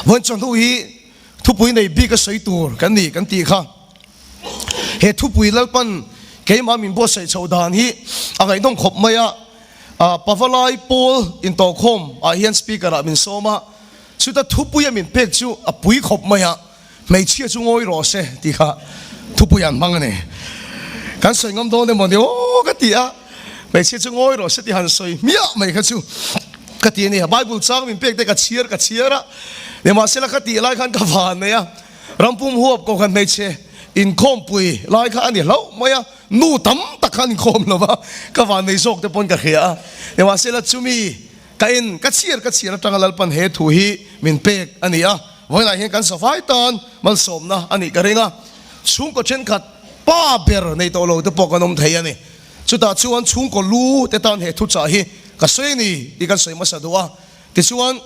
Vawiin chawhnu hi thupui nei bik a sawi tur kan ni kan tih kha. He thupui Lalpan keimah min buatsaih chhoh dan hi a ngaihnawm khawp mai a. Pavalai Pawl intawhkhawm ah hian speaker ah min sawm a, chuta thupui a min pek chu a pui khawp mai a, hmeichhia chu ngawi rawh se tih kha thupui an hmang a ni. Kan sawi ngam dawn emaw ni aw ka ti a, hmeichhia chu ngawi rawh se tih han sawi hmiah mai kha chu ka ti a ni. Bible chang min pek te ka chhiar ka chhiar a, nimahsela ka tih lai khan ka van nei a, Rampum huap kohhran hmeichhe inkhawmpui lai kha a ni hlauh mai a, nu tam tak kha an inkhawm lo va, ka vannei zawk te pawn ka hria a, nimahsela chumi ka en ka chhiar ka chhiar atanga Lalpan he thu hi min pek a ni a, vawiinah hian kan safai tan malsawmna a nih ka ring a, chhungkaw thenkhat pa ber nei tawh lo te pawh kan awm thei a ni, chutah chuan chhungkaw lu te tan he thuchah hi ka sawi a ni tih kan sawi hmasa duh a, tichuan.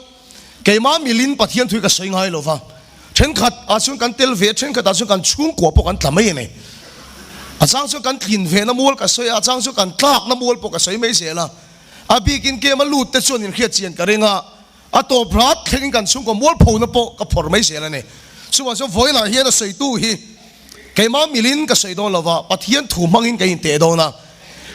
Keimah milin Pathian thu hi ka sawi ngai lo va, thenkhat ah chuan kan tel ve a, thenkhat ah chuan kan chhungkua pawh kan tla mai a ni. A chang chuan kan tlin ve na mual ka sawi a, a chang chuan kan tlak na mual pawh ka sawi mai zel a. A bikin kem a lut te chuan inhriat chian ka ring a, a tawp rat thlengin kan chhungkua mualpho na pawh ka phawrh mai zel a ni. Chuvang chuan vawiinah hian a sawitu hi keimah milin ka sawi dawn lo va, Pathian thu hmangin ka inteh dawn a.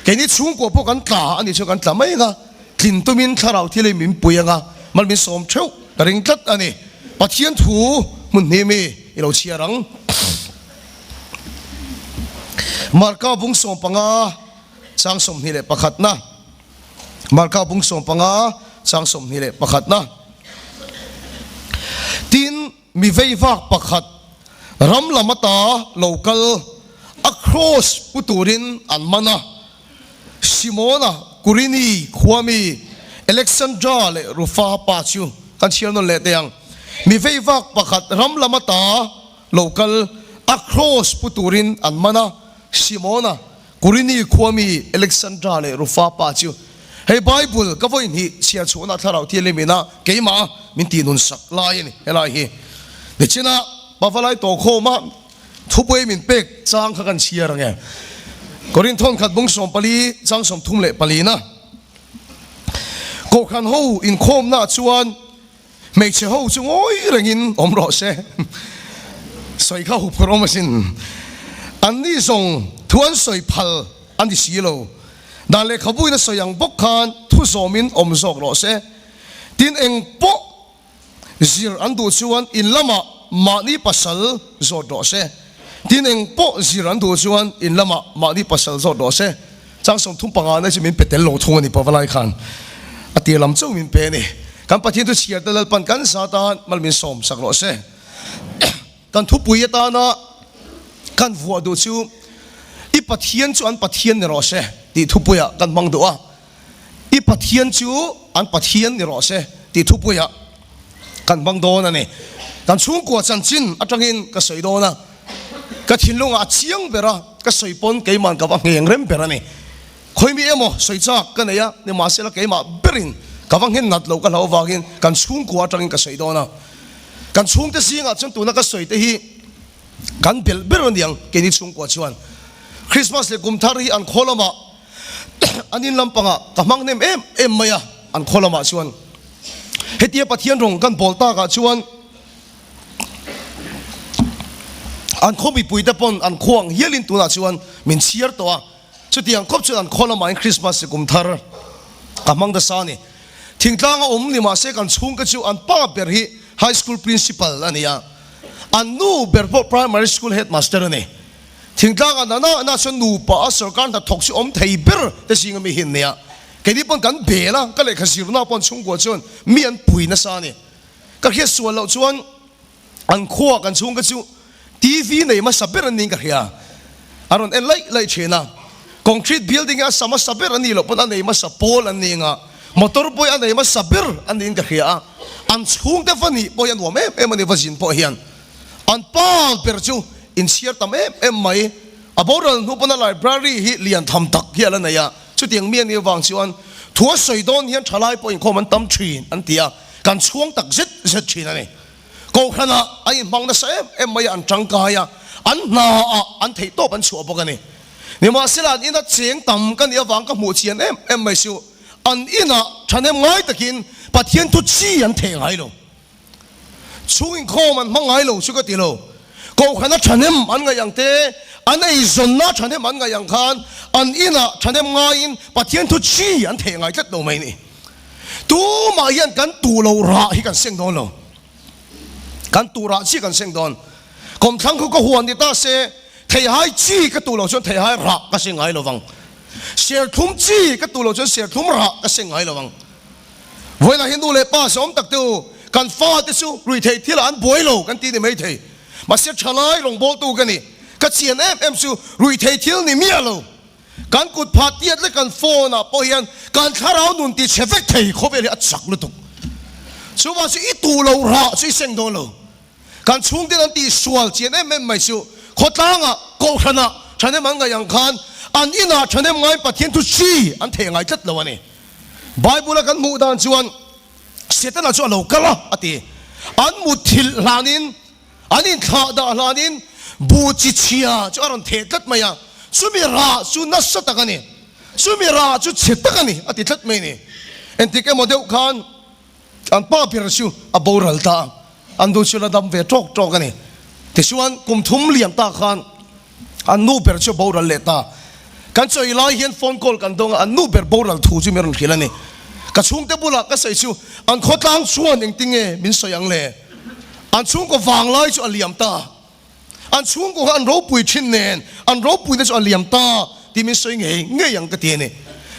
Keini chhungkua pawh kan tla a nih chuan kan tla mai ang a, tlin tumin thlarau thil hi min pui ang a, mal min sawm theuh ka ring tlat a ni. Pathian thu hmun hnih mi i lo chhiar ang. Marka bung 15 chang 21 na. Marka bung 15 chang 21 na. Tin, Mi veivak pakhat ram lam ata lo kal a kraws pu turin an man a. Simona, Kurini khuami Alexandra leh Rufa pa chu kan chhiar nawn leh teh ang. Mi veivak pakhat ram lam ata lo kal a kraws pu turin an man a. Simona, Kurini khuami Alexandra leh Rufa pa chu hei Bible ka vawi hnih chhiar chhuahna thlarau thianghlim ina keimah min tih nun sak lai a ni helai hi. Nichina Pavalai tawhkhawma thupui min pek chang kha kan chhiar ange. Korinthon khat bung 14 chang 34 na Kohhran ho inkhawmna chuan Hmeichhe ho chu ngawi rengin awm rawh se. Sawi kha hup khawr awm asin. Anni zawng thu an sawi phal a ni si lo. Dan lehkhabuin a sawi ang bawk khan thu zawmin awm zawk rawh se. Tin eng pawh zir an duh chuan in lamah mahni pasal zawt rawh se. Tin eng pawh zir an duh chuan in lamah mahni pasal zawt rawh se. Chang 35 na chu min pe tel lo thung a ni Pavalai khan a tir lam chauh min pe a ni. Kan Pathian chu chhiar te Lalpan kan za tan mal min sawm sak rawh se. Kan thupui atana kan vuah duh chu I Pathian chu an Pathian ni rawh se tih thupuiah kan hmang duh a. I Pathian chu an Pathian ni rawh se tih thupuiah kan hmang dawn a ni. Kan chhungkua chanchin atangin ka sawi dawn a, ka thinlungah a chiang ber a, ka sawi pawn keiman ka va ngheng rem ber a ni. Khawimi emaw sawi chak ka nei a, nimahsela keimah berin ka va nghen nat loh ka hlauh avangin kan chhungkua atangin ka sawi dawn a. Kan chhungte zingah chuan tuna ka sawi te hi kan belh ber a niang keini chhungkua chuan. Christmas leh kum thar hi an khaw lamah An in lampangah ka hmang hnem em em mai a, an khaw lamah chuan hetia Pathian rawng kan bawl takah chuan an khaw mipuite pawn an khuang hialin tunah chuan min chhiar tawh a, chutiang khawp chuan an khaw lamah in Christmas kum thar ka hmang nasa a ni. Thingtlanga awm ni mahse kan chhungte chu an pa ber hi High School Principal a ni a, an nu ber pawh Primary School Headmaster a ni. Thingtlangah na na na chuan nupa a sorkar hna thawk chu awm thei ber te zinga mi hi an nia. Keini pawn kan bel a, ka lehkha zirna pawh an chhungkua chuan mi an pui nasa a ni. Ka hriat sual loh chuan an khua kan chhungte chu TV nei hmasa ber an niin ka hria. A rawn en laih laih thin a. Concrete building hi a sa hmasa ber an nih loh pawn a nei hmasa pawl an ni anga motor pawh hi a nei hmasa ber an niin ka hria a. An chhungte va nih pawh hi a nuam em em a ni va zin pawh hian. An pa ber chu inchhiar tam em em mai. A boral hnu pawna library hi lian tham tak hi a la nei a, chutiang mi a nih avang chuan thu a sawi dawn hian thalai pawh inkhawm an tam thin an ti a, kan chhuang tak zet zet thin a ni. Kohhranah an inhmang nasa em em mai a, an tangkai a, an hnaah an theihtawp an chhuah bawk a ni. Nimahsela an ina cheng tam ka nih avang ka hmuh chian em em mai chu an inah thahnem ngai takin Pathian thu chi an theh ngai lo. Chhung inkhawm an hmang ngai lo chu ka ti lo. Kohhrana thahnem an ngaih ang te, an eizawnna thahnem an ngaih ang khan an inah thahnem ngaiin Pathian thu chi an theh ngai tlat lo mai ni. Tumah hian kan tuh lo rah hi kan seng dawn lo. Kan tuh rah chi kan seng dawn. Kawmthlang khu ka huan ni ta se, theihai chi ka tuh lo chuan theihai rah ka seng ngai lo vang. Serthlum chi ka tuh lo chuan serthlum rah ka seng ngai lo vang. Vawiinah hian nu leh pa sawm tak te u, kan fate chu ruihtheih thilah an buai lo kan ti ni mai thei. Mahse thalai rawngbawltu ka ni. Ka chian em em chu ruihtheih thil ni miah lo. Kan kut phah tiat leh kan phone ah pawh hian kan thlarau nun ti chhe vek thei khawvel hi a chak lutuk. Chuvang chu i tuh lo rah chu i seng dawn lo. Kan chhungten an tihsual chian em em mai chu khawtlangah, kohhranah thahnem an ngaih ang khan an inah thahnem ngaiin Pathian thu chi an theh ngai tlat lo a ni. Bible-a kan hmuh dan chuan Setana chu a lo kal a, a ti. An mutthilh hlanin, an inthlah dah hlanin bu chi chhia chu a rawn theh tlat mai a, chumi rah chu nasa tak a ni, chumi rah chu chhe tak a ni, a ti tlat mai a ni. Engtik emaw deuh khan An pa ber chu a boral ta a, an nu chu la dam ve tawk tawk a ni. Tichuan, kum thum liam ta khan an nu ber chu a boral leh ta. Kan chawi lai hian phone call kan dawng a, an nu ber boral thu chu min rawn hrilh a ni. Ka chhungte bulah ka sawi chu an khawtlang chuan engtinge min sawi ang le? An chhungkaw vanglai chu a liam ta. An chhungkaw kha an ropui thin nen an ropuina chu a liam ta tih min sawi ngei ngei ang ka ti a ni.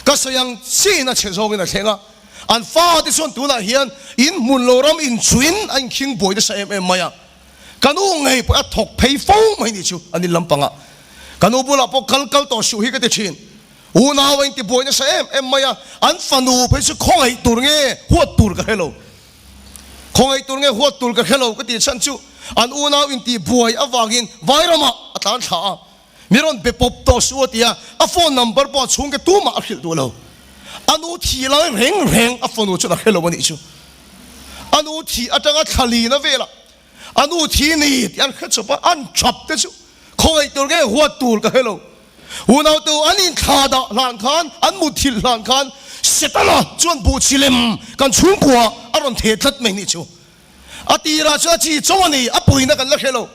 Ka sawi ang chiin a chhe zawngin a thleng a, an fate chuan tunah hian in hmun lo ram inchuin a inkhing buai nasa em em mai a, ka nu ngei pawh a thawk phei fo mai nih chu an in lampangah. Ka nu bulah pawh kal kal tawh suh hi ka ti thin. Unau a inti buai nasa em em mai a, an fanu phei chu khawngaih tur nge huat tur ka hre lo. Khawngaih tur nge huat tur ka hre lo ka tih chhan chu an unau intih buai avangin Vairamah a tlan thla a, mi rawn be pawp tawh suh a ti a, a phone number pawh a chhungte tumah a hrilh duh lo. A nu thih lai reng reng a fanu chuan a hre lo a nih chu. A nu thih atanga thla lina velah a nu thi ni tih an hre chawp a, an thap te chu khawngaih tur nge huat tur ka hre lo. Unautu an inthla dah hlan khan, an mutthilh hlan khan Setana chuan buhchi lem kan chhungkua a rawn theh tlat mai nih chu. A tirah chuan a chi cho a ni, a puina kan la hre lo.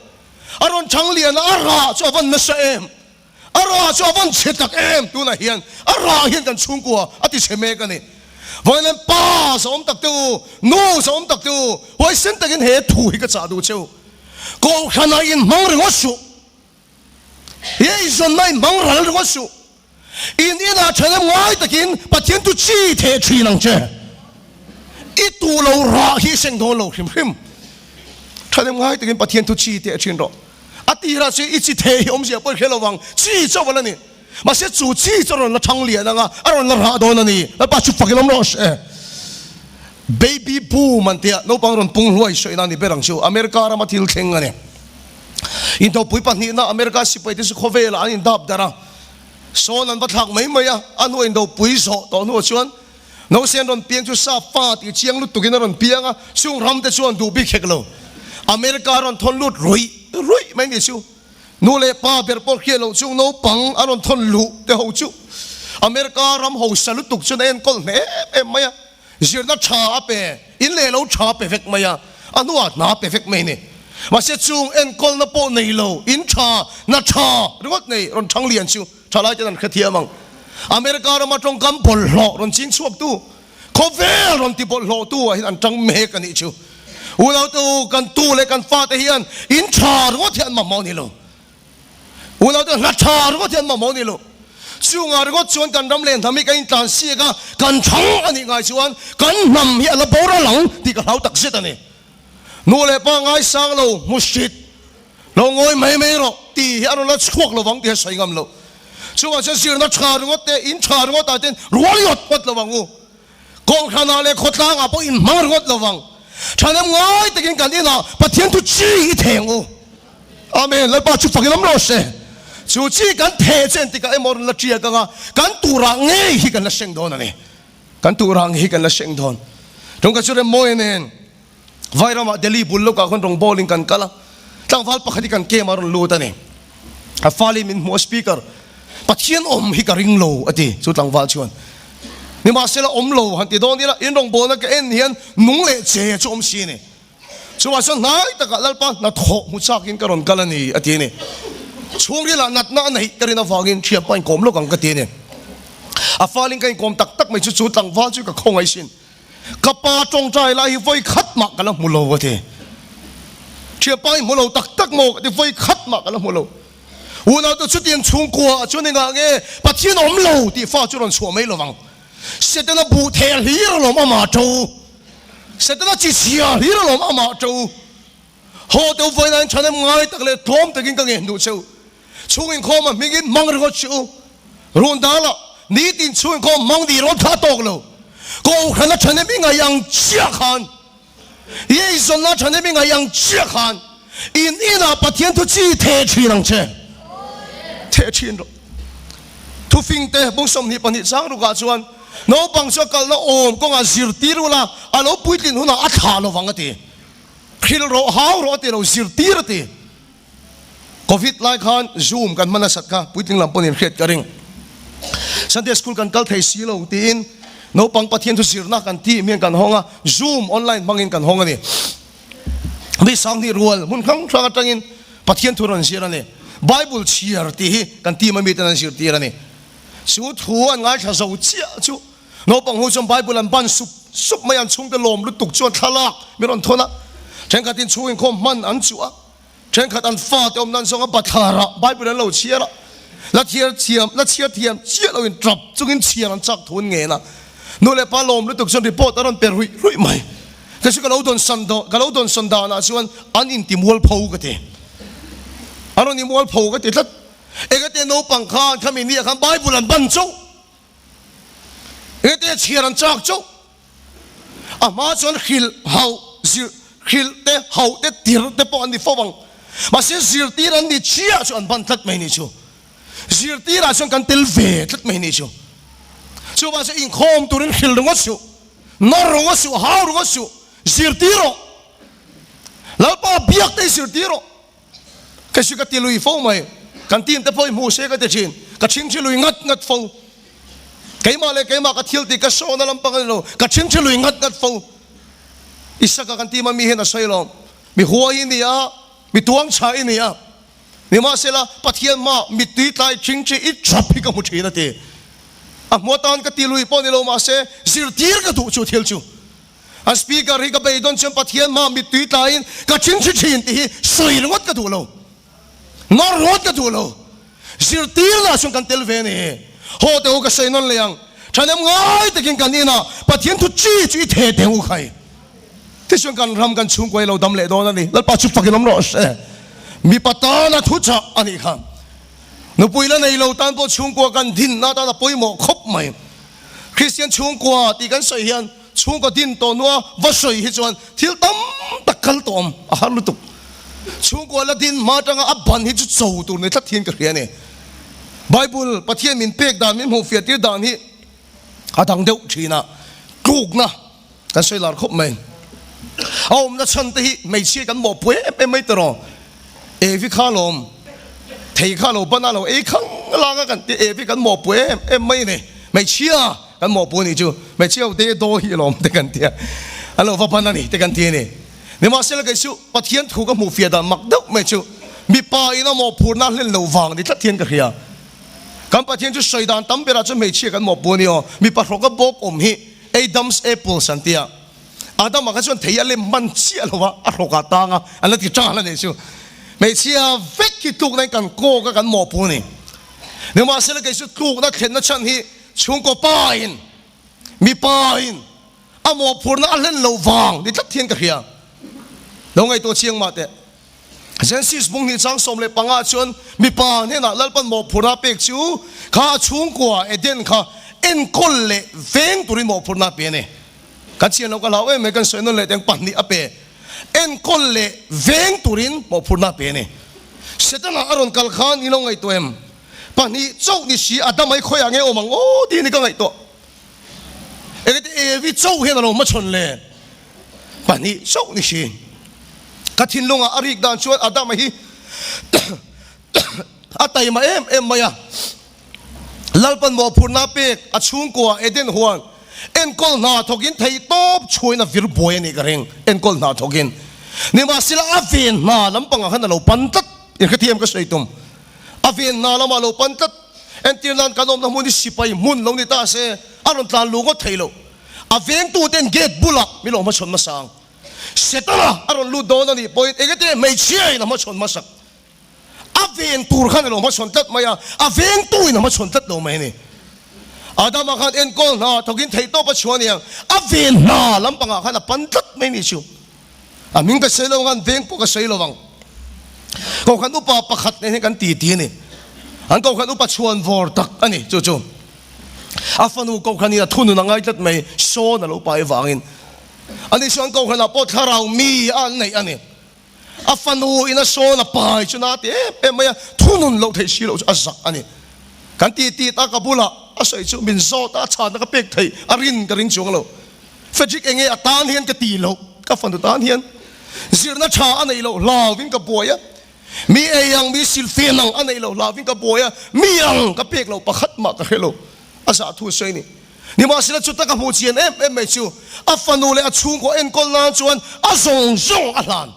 A rawn chang lian a, a rah chu a van nasa em, a rah chu a van chhe tak em, tunah hian a rah hian kan chhungkua a ti chhe mek a ni. Vawiin pa sawm tak te u, nu sawm tak te u, huaisen takin he thu hi ka chah duh che u. Kohhranah inhmang ringawt suh. Eizawnna in hmang ral ringawt suh. In inah thahnem ngai takin Pathian chu chi theh thin ang che. I tuh lo rah hi seng dawn lo hrim hrim. Thahnem ngai takin Pathian thu chi teh thin rawh. A tirah chuan i chi theh hi awmzia pawh i hre lo vang, chi chauh a la ni. Mahse chu chi chu a rawn la thang lian ang a, a rawn la rah dawn a ni. Lalpa chu fakin awm rawh se. Baby boom an tia, naupang rawn pung hluai sawi na ni ber ang chu. America rama thil thleng a ni. Indopui pahnihna America sipaite chu khawvelah an indap darh a, sawn an va thlak mai mai a, a hnuah indopui zawh tawh hnuah chuan Nausen rawn piang chu sap fa tih chiang lutukin a rawn piang a, chung ramte chuan duh bik hek lo. America a rawn thawn lut ruih ruih mai ni chu. Nu leh pa ber pawh hriat loh chung naupang a rawn thawn luh te ho chu America ram hausa lutuk chuan a enkawl hle em em mai a. Zirna tha a pe, in leh lo tha pe vek mai a, a hnuah hna pe vek mai a ni. Mahse chung enkawlna pawh nei lo, in tha, hna tha ringawt nei rawn thang lian chu tha lai ten an hrethiam ang. America rama tawngkam bawlhhlawh rawn ching chhuaktu, khawvel rawn ti bawlhhlawhtu ah hian an tang mek a nih chu. Unautu, kan tu leh kan fate hian in tha ringawt hi an mamawh ni lo. Unaute hla tha ringawt hian mamawh ni lo. Chungah ringawt chuan kan ram leh hnam hi kan intlan siak a, kan thang a nih ngai chuan kan hnam hi a la boral ang tih ka hlau tak zet a ni. Nu leh pa ngaisang lo, hmusit lo ngawi mai mai rawh tih hi a rawn la chhuak lo vang tih a sawi ngam lo. Chungah chuan zirna tha ringawt te, in tha ringawt ah ten rual iawt ngawt lo ang u. Kohhranah leh khawtlangah pawh inhmang ringawt lo vang. Thahnem ngai takin kan inah Pathian thu chi i theng u. Amen. Lalpa chu fakin awm rawh se. Chu chi kan theh chen tikah emaw rawn la tiak anga kan turah ngei hi kan la seng dawn a ni. Kan turah ngei hi kan la seng dawn. Tawngka chu Remmawi nen Vairamah Delhi bul lawkah khawn rawn bawlin kan kal a, tlangval pakhat hi kan camp a rawn lut a ni. A fali min hmuh a speaker, Pathian awm hi ka ring lo a ti chu tlangval chuan. Nimahsela awm lo han ti dawn ila in rawngbawlna ka en hian nung leh che chu awm si a ni. Chuvah chuan hnai takah Lalpa hnathawh hmu chakin ka rawn kal a ni, a ti a ni. Chhungrilah natna a neih ka rin avangin thianpa inkawm lawk ang ka ti a ni. A falin ka inkawm tak tak mai chu chu tlangval chu ka khawngaih sin. Ka pa tawngtai lai hi vawi khat mah ka la hmu lo a ti. Thianpa i hmu lo tak tak maw ka ti, vawi khat mah ka la hmu lo. Unaute chutiang chhungkua ah chuan engah nge Pathian awm lo tih fa chu rawn chhuah mai lovang. Setana buh theh hlir alawm amah to. Setana chi chhia hlir alawm amah to. Haw teu vawiin thanem ngai tak leh tlawm takin ka ngen duh cheu. Chhung inkhawm a hmingin hmang ringawt chi u. Run dal ah nitin chhung inkhawm hmang dih rawt kha a tawk lo. Kohhran a thanem i ngaih ang chiah khan Eizawnna thahnem i ngaih ang chiah khan in inah Pathian thu chi theh thin ang che. Theh thin rawh. Thufing te bung 22 chang rukah chuan naupang chu a kalna awm kawngah zirtir ula a lo puitlin hunah a thlah lovang a ti. Hrilh rawh, hau rawh a ti lo, zirtir a ti. Covid lai khan Zoom kan hman nasat kha puitling lam pawhin hriat ka ring. Sunday school kan kal thei si lo tiin naupang Pathian thu zirna kan tih hian kan hawng a, Zoom online hmangin kan hawng a ni. Mi sanghnih rual hmun hrang hrang atangin Pathian thu rawn zir a ni. Bible chhiar tih hi kan team a miten an zirtir a ni. Chu thu an ngaithla zo chiah chu naupang ho chuan Bible an ban sup sup mai a, an chhungte lawm lutuk chuan thlalak min rawn thawn a, thenkhatin chhung inkhawm hman an chuh a. Thenkhat an fate awm nan zawnga bathlarah Bible an lo chhiar a, la chhiar thiam, la chhiar thiam chiah loin tap chungin chhiar an chak thu an ngen a. Nu leh pa lawm lutuk chuan report a rawn pe ruih ruih mai. Kei chu ka lo dawn san dawn, ka lo dawn sawn danah chuan an inti mualpho ka ti. An rawn i mualpho ka ti tlat. Engate naupang khan khami nia khan Bible an ban chauh. Engate chhiar an chak chauh. A hma chuan hrilh hauh, zir, hrilh te, hauh te, tir te pawh an ni fo ang. Mahse zirtir an ni chiah chu an ban tlat mai ni chu. Zirtirah chuan kan tel ve tlat mai ni chu. Chuvang chuan inkhawm turin hrilh ringawt suh, nawr ringawt suh, hau ringawt suh, zirtir rawh. Lalpa biak te hi zirtir rawh. Kei chu ka ti lui fo mai. Kan team te pawh i hmu se ka ti thin. Ka chingthi lui ngat ngat fo. Keimah leh keimah ka thil tih ka sawna lampang a ni lo. Ka chingthi lui ngat ngat fo. Isaka kan team a mi hian a sawi lo. Mi huai i ni a, mi tuang chhah i ni a. Nimahsela, Pathian hmaah mittui tlai chingthi i chap hi ka hmu thin a ti. A hmu atan ka ti lui pawh ni lo mahse, zirtir ka duh chu thil chu. A speaker hi ka beidawn chuan Pathian hma mittui tlaiin ka chingchhi thin tih hi sawi ringawt ka duh lo, nawr ringawt ka duh lo. Zirtirna ah chuan kan tel ve a ni. Haw teh u ka sawi nawn leh ang. Thahnem ngai takin kan inah Pathian thu chi chu i theh teh u khai. Tichuan kan ram kan chhungkua hi lo dam leh dawn a ni. Lalpa chu fakin awm rawh se. Mipa tana thu chah a nih kha. Nupui la nei lo tan pawh chhungkua kan dinna atan a pawimawh khawp mai. Kristian chhungkua tih kan sawi hian Chhungkaw din tawh hnua va sawi hi chuan thil tam tak kal tawh awm a har lutuk. Chhungkua la din hma atanga a ban hi chu cho tur ni tlat hian ka hria a ni. Bible Pathian min pek dan min hmuhfiah tir dan hi a dang deuh thin a, tlukna kan sawi lar khawp mai. A awmna chhan te hi hmeichhia kan mawhpui em em mai tiraw. Evi kha lawm thei kha lo ban a lo ei khang lang a kan ti Evi kan mawhpui em em mai a ni. Hmeichhia kan mawhpui a nih chu hmeichhia ho te daw hi alawm te kan tia an lo va ban a ni te kan ti a ni. Nimahsela kei chu Pathian thu ka hmuh fiah dan mak deuh mai chu mipa in a mawhphurhna a hlen lo vang ni tlat hian ka hria. Kan Pathian chu sawi dan tam berah chuan hmeichhia kan mawhpui a ni aw. Mipa hrawka bawk awm hi Adam's apples an tia. Adama kha chuan thei a lem hman chiah lo a, a hrawk ah tang a, an la ti ṭal a nih chu. Hmeichhia vek hi tlukna in kan kawk a, kan mawhpu a ni. Nimahsela kei chu tlukna thlenna chhan hi chhungkaw pa in, mipa in a mawhphurna a hlen lo vang ni tlat hian ka hria. Lo ngaihtuah chiang mah teh. Genesis bung hnih chang 15 chuan mipa hnenah Lalpan mawhphurna pek chu kha a chhungkua Eden kha enkawl leh veng turin mawhphurna a pe a ni. Kan chian lo ka hlau em mai kan sawi nawn leh teng pahnih a pe. Enkawl leh veng turin mawhphurna a pe a ni. Setana a rawn kal khan i lo ngaihtuah em? Pahnih chauh ni si Adama i khawiah nge awm ang aw tih ni ka ngaihtuah. Engati Evi chauh hian a lo hmachhawn le? Pahnih chauh ni si. Ka thinlungah a rik dan chuan Adama hi a taima em em mai a. Lalpan mawhphurhna pek a chhungkua Eden huan enkawl hna thawkin theihtawp chhuain a vir buai a nih ka ring. Enkawl hna thawkin. Nimahsela a ven hna lampangah khan a lo pan tlat. In hrethiam ka sawi tum. A ven hna lamah a lo pan tlat. Entir nan kan awmna hmun hi sipai hmun lo ni ta se a rawn tlan luh ngawt thei lo. A vengtuten gate bulah min lo hmachhawn hmasa ang. Setana a rawn lut dawn a nih pawhin engati hmeichhiain a hmachhawn hmasak. A ven tur khan a lo hmachhawn tlat mai a, a vengtuin a hmachhawn tlat lo mai a ni. Adama khan enkawl hna thawkin theihtawp a chhuah a niang, a ven hna lampangah khan a pan tlat mai a nih chu. A hming ka sawi lo ang, an veng pawh ka sawi lo ang. Kohhran upa pakhat nen hian kan titi a ni. An kohhran upa chhuan vawr tak a ni chu chu. A fanu kohhranin a thunun a ngai tlat mai, sawn a lo pai avangin. Ani chuan kohhranah pawh thlarau mi a an neih a ni. A fanu in a sawn a pai chu na ti em em mai a, thunun loh theih si loh chu a zak a ni. Kan ti tit a ka bulah a sawi chu min zawt a, a chhanna ka pek theih a rin ka ring chuang lo. Frederick enge a tan hian ka ti loh, ka fanu tan hian zirna tha a neih loh hlauvin ka buai a, mi ei ang mi silfen ang a neih loh hlauvin ka buai a, mi ang ka pek loh pakhat mah ka hre lo, a zah thu a sawi a ni. Nimahsela chuta ka hmuh chian em em mai chu a fanu leh a chhungkaw enkawl nan chuan a zawng zawng a hlan.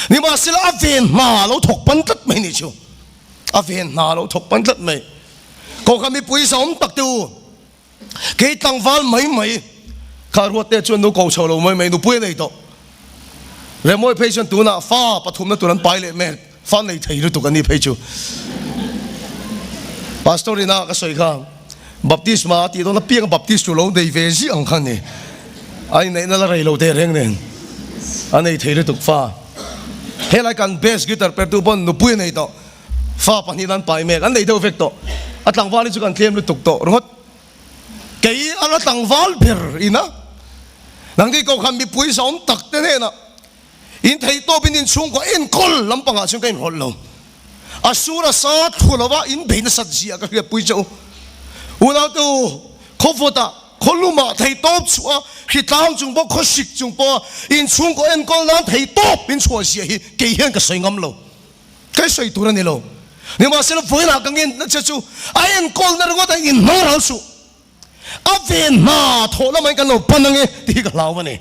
Nimahsela a ven hna lo thawk pan tlat mai nih chu. A ven hna lo thawk pan tlat mai. Kawngka mipui zahawm tak te u. Kei tlangval mai mai kha Ruatte chuan nu ko chho lo mai mai nupui a nei tawh. Remawi phei chuan tunah fa pathumna tur an pai leh mek, fa nei thei lutuk an ni phei chu. Pastor ina ka sawi kha baptisma a tih dawn apiang a baptist tur lo nei ve ziah ang kha a ni. A inneihna la rei lo teh reng nen a nei thei lutuk fa. Helai kan bass guitar pertu pawn nupui a nei tawh. Fa pahnihna an pai mek, an nei deuh vek tawh. A tlangval hi chu kan tlem lutuk tawh ringawt. Kei a la tlangval ber ina nangni ko khan mipui zawm tak te hnenah in theih tawpin in chhungkaw enkawl lampangah chuan ka inrawlh lo. A sur a sa thu lova in bei nasat zia ka hriatpui che u. Unaute u, khawvawtah, khawlumah theih tawp chhuah a, hritlang chung pawh, khawsik chung pawha in chhungkaw enkawl nan theih tawp in chhuah zia hi kei hian ka sawi ngam lo. Ka sawi tur a ni lo. Nimahsela vawiinah ka ngen che chu a enkawlna ringawt a inhmang ral suh. A ven hna thawh lamah in kan lo pan ange tih hi ka hlau a ni.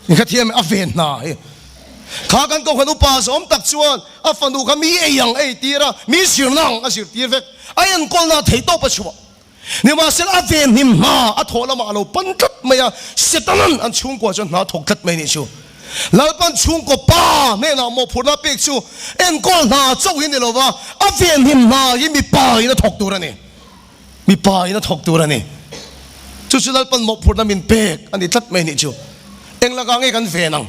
Ni kha thiam a ven hna hi. Kha kan kohhran upa zawm tak chuan a fanu kha mi ei ang ei tir a, mi zirna ang a zirtir vek. A enkawlna theihtawp a chhuah. Nimahsela a venhim hna a thawh lamah a lo pan tlat mai a, Setanan an chhungkua chuan hna a thawk tlat mai nih chu. Lalpan chhungkaw pa hnenah mawhphurhna pek chu enkawl hna chauh hi ni lova, a venhim hna hi mipa in a thawk tur a ni. Mipa in a thawk tur a ni. Chu chu Lalpan mawhphurhna min pek a ni tlat mai nih chu. Eng lakah nge kan ven ang?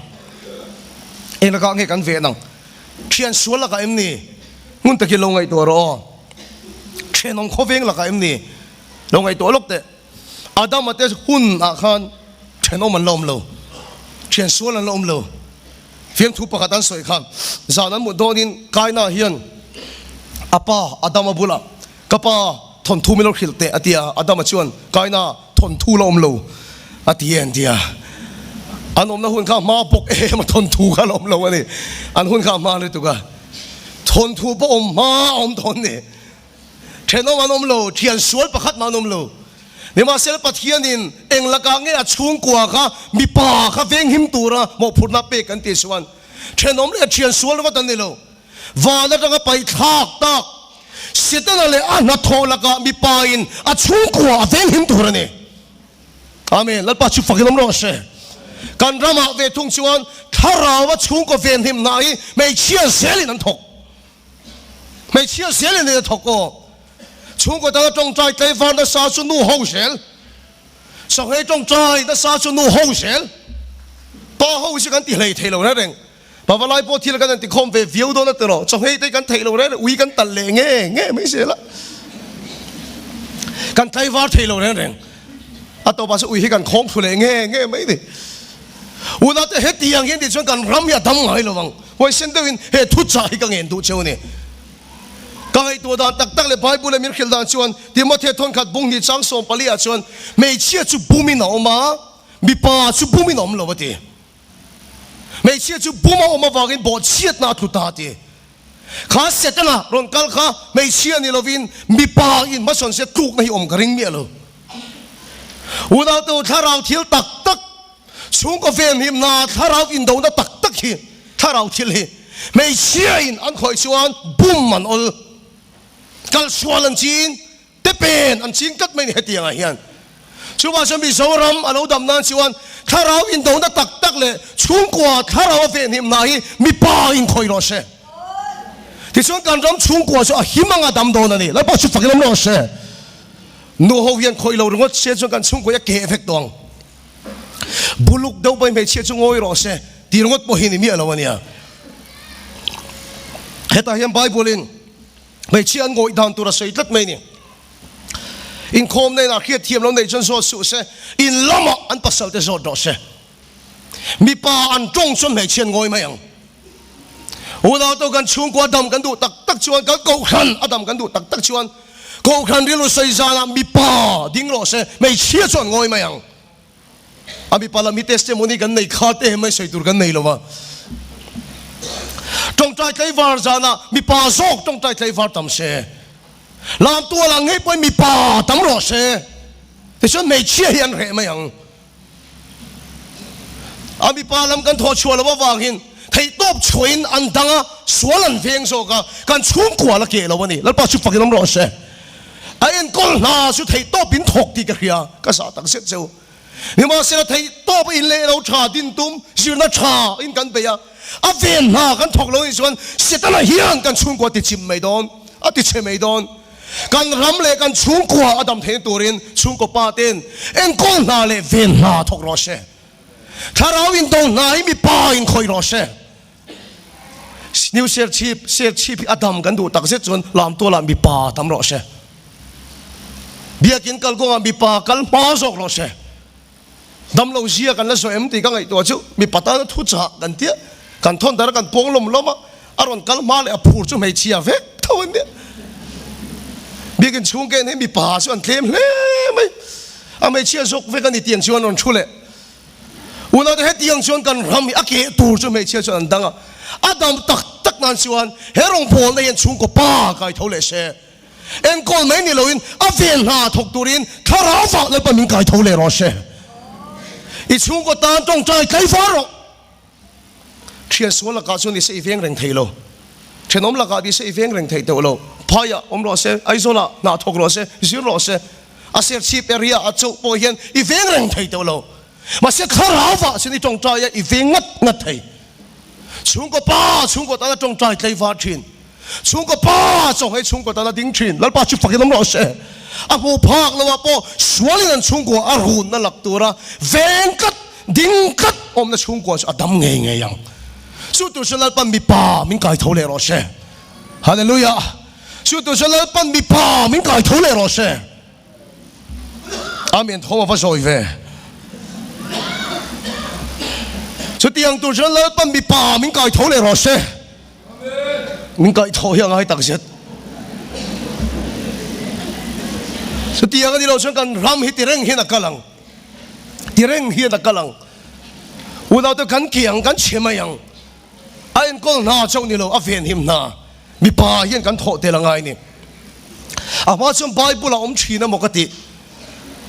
Eng lakah nge kan ven ang? Thian sual lakah em ni? Hmun takin lo ngaihtuah rawh aw. Thenawm khawveng lakah em ni? Lo ngaihtuah lawk teh. Adama te hun ah khan thenawm an la awm lo. Thian sual an la awm lo. Fiamthu pakhat an sawi kha zan an mut dawnin Kaina hian a pa Adama bulah Ka pa, thawnthu min lo hrilh teh a ti a. Adama chuan Kaina, thawnthu la awm lo a ti e an ti a. An awmna hun kha hma bawk em a thawnthu kha la awm lo a ni. An hun kha hma lutuk a. Thawnthu pawh awm hma a awm dawn ni. Thenawm an awm lo, thian sual pakhat mah an awm lo. Nimahsela Pathianin eng lakah nge a chhungkua kha mipa kha venghim tura mawhphurhna pek kan tih chuan thenawm leh thian sual ringawt an ni lo. Van atanga paihthlak tak Setana leh a hnathawh lakah mipa in a chhungkua a venghim tur a ni. Amen. Lalpa chu fakin awm rawh se. Kan ramah ve thung chuan thlarau a chhungkaw venhim hna hi hmeichhia zelin an thawk. Hmeichhia zelin an thawk aw. Chhungkaw tana tawngtai tlaivar nasa chu nu ho zel. Sawhei tawngtai nasa chu nu ho zel. Pa ho hi chu kan ti hlei thei lo reng reng. Pavalai pawh thil kan han tikhawm ve viau dawn a tiraw, chawhngei te kan theih lo reng reng, ui kan talh leh nge nge mai zel a, kan tlaivar thei lo reng reng, a tawpah chuan ui hi kan khawm thlu leh nge nge mai ni. Unate hetiang hian tih chuan kan ram hi a dam ngai lo ang, huaisen deuhin he thuchah hi ka ngen duh cheu a ni. Ka ngaihtuah dan tak tak leh Bible leh min hrilh dan chuan Timothea thawnkhat bung hnih chang 14 ah chuan hmeichhia chu bumin a awm a, mipa chu bumin a awm lo a ti. Hmeichhia chu bum a awm avangin bawhchhiatna a tlu ta ti. Kha Setana rawn kal kha hmeichhia ni lovin mipa in hmasawn se tlukna hi awm ka ring miah lo. Unau te u thlarau thil tak tak, chhungkaw venhimna thlarau indona tak tak. tak hi, thlarau thil hi hmeichhia in an khawih chuan bum an awl, kalsual an ching, te pen an ching tlat mai ni hetiang ah hian. Chuvang chuan Mizoram a lo dam nan chuan thlarau indona tak tak leh chhungkua thlarau a venhim hna hi mipa in khawih rawh se. Tichuan kan ram chhungkua chu a him anga dam dawn a ni. Lalpa chu fakin awm rawh se. Nu ho hian khawih lo ringawt se chuan kan chhungkua hi a keh vek tawh ang. Buluk deuh pawhin hmeichhia chu ngawi rawh se tih ringawt pawh hi ni miah lo a nia. Hetah hian Bible in hmeichhia an ngawih dan tur a sawi tlat mai a ni. Inkhawmna inah hriat thiam lo nei chuan zawt suh se, in lamah an pasal te zawt rawh se. Mipa an tawng chuan hmeichhia an ngawi mai ang. Unau to kan chhungkua dam kan duh tak tak chuan, kan kohhran a dam kan duh tak tak chuan, kohhran rilru sawi zanah mipa ding rawh se, hmeichhia chuan ngawi mai ang. A mipa lam hi testimony kan nei kha te mai sawi tur kan nei lo va. Tawngtai tlaivar zanah mipa zawk tawngtai tlaivar tam se. Lamtual ang ngei pawhin mipa tam rawh se. Tichuan hmeichhia hi an reh mai ang. A mipa lam kan thawh chhuah loh avangin theihtawp chhuahin an dang a, sual an veng zawk a, kan chhungkua la keh lo a ni. Lalpa chu fakin awm rawh se. A enkawl hna chu theihtawp in thawk tih ka hria, ka zah tak zet cheu. Nimahsela theihtawp a inleh lo tha din tum, zirna tha in kan bei a, a ven hna kan thawk lo anih chuan Setana hian kan chhungkua ti chim mai dawn, a ti chhe mai dawn. Kan ram leh kan chhungkua a dam theihna turin chhungkaw pa ten enkawl hna leh ven hna thawk rawh se. Thlarau indo hna hi mipa in khawih rawh se. New Serchhip, Serchhip hi a dam kan duh tak zet chuan Lamtualah mipa tam rawh se. Biakin kalkawngah mipa kal hma zawk rawh se. Damlo zia kan la zawh em tih ka ngaihtuah chu mipa tana thu chah kan tia, kan thawn dar a kan puang lawm lawm a, a rawn kal hma leh a phur chu hmeichhia vek tho an nia. Biakin chhung ken hi mipa chu an tlem hle mai, a hmeichhia zawk vek a ni tiang chuan rawn thu leh. Unaute hetiang chuan kan ram hi a keh tur chu hmeichhia chuan an dang a, a dam tak tak nan chuan he rawngbawlna hian chhungkaw pa kai tho leh se. Enkawl mai ni loin a vel hna thawk turin thlarau vah Lalpa min kai tho leh rawh se. I chhungkaw tan tawngtai tlai var rawh. Thian sual lakah chuan nise i veng reng thei lo. Thenawm lakah nise i veng reng thei teuh lo. Phaiah awm rawh se, Aizawlah hna thawk rawh se, zir rawh se. A serchhip area a chauh pawh hian i veng reng thei teuh lo. Mahse thlarau vah chuan i tawngtai a, i veng ngat ngat thei. Chhungkaw pa chhungkaw tana tawngtai tlei var thin. Chhungkaw pa chaw hei chhungkaw tana ding thin. Lalpa chu fakin awm rawh se. A hmuh phak lo ah pawh sualin an chhungkua a runna lak tura veng tlat, ding tlat awmna chhungkua chu a dam ngei ngei ang. Chu tur chuan Lalpan mipa min kai tho leh rawh se. Hallelujah! Chu tur chuan Lalpan mipa min kai tho leh rawh se. Amen thawm a va zawi ve. Chutiang tur chuan Lalpan mipa min kai tho leh rawh se. Min kai tho hi a ngai tak zet. Chutiang a ni lo chuan kan ram hi ti reng hian a kal ang. Ti reng hian a kal ang. Unaute kan kiang kan chhe mai ang. A enkawl hna chauh ni lo, a venhim hna mipa hian kan thawh tel a ngai ni. A hma chuan Bible a awm thin emaw ka ti,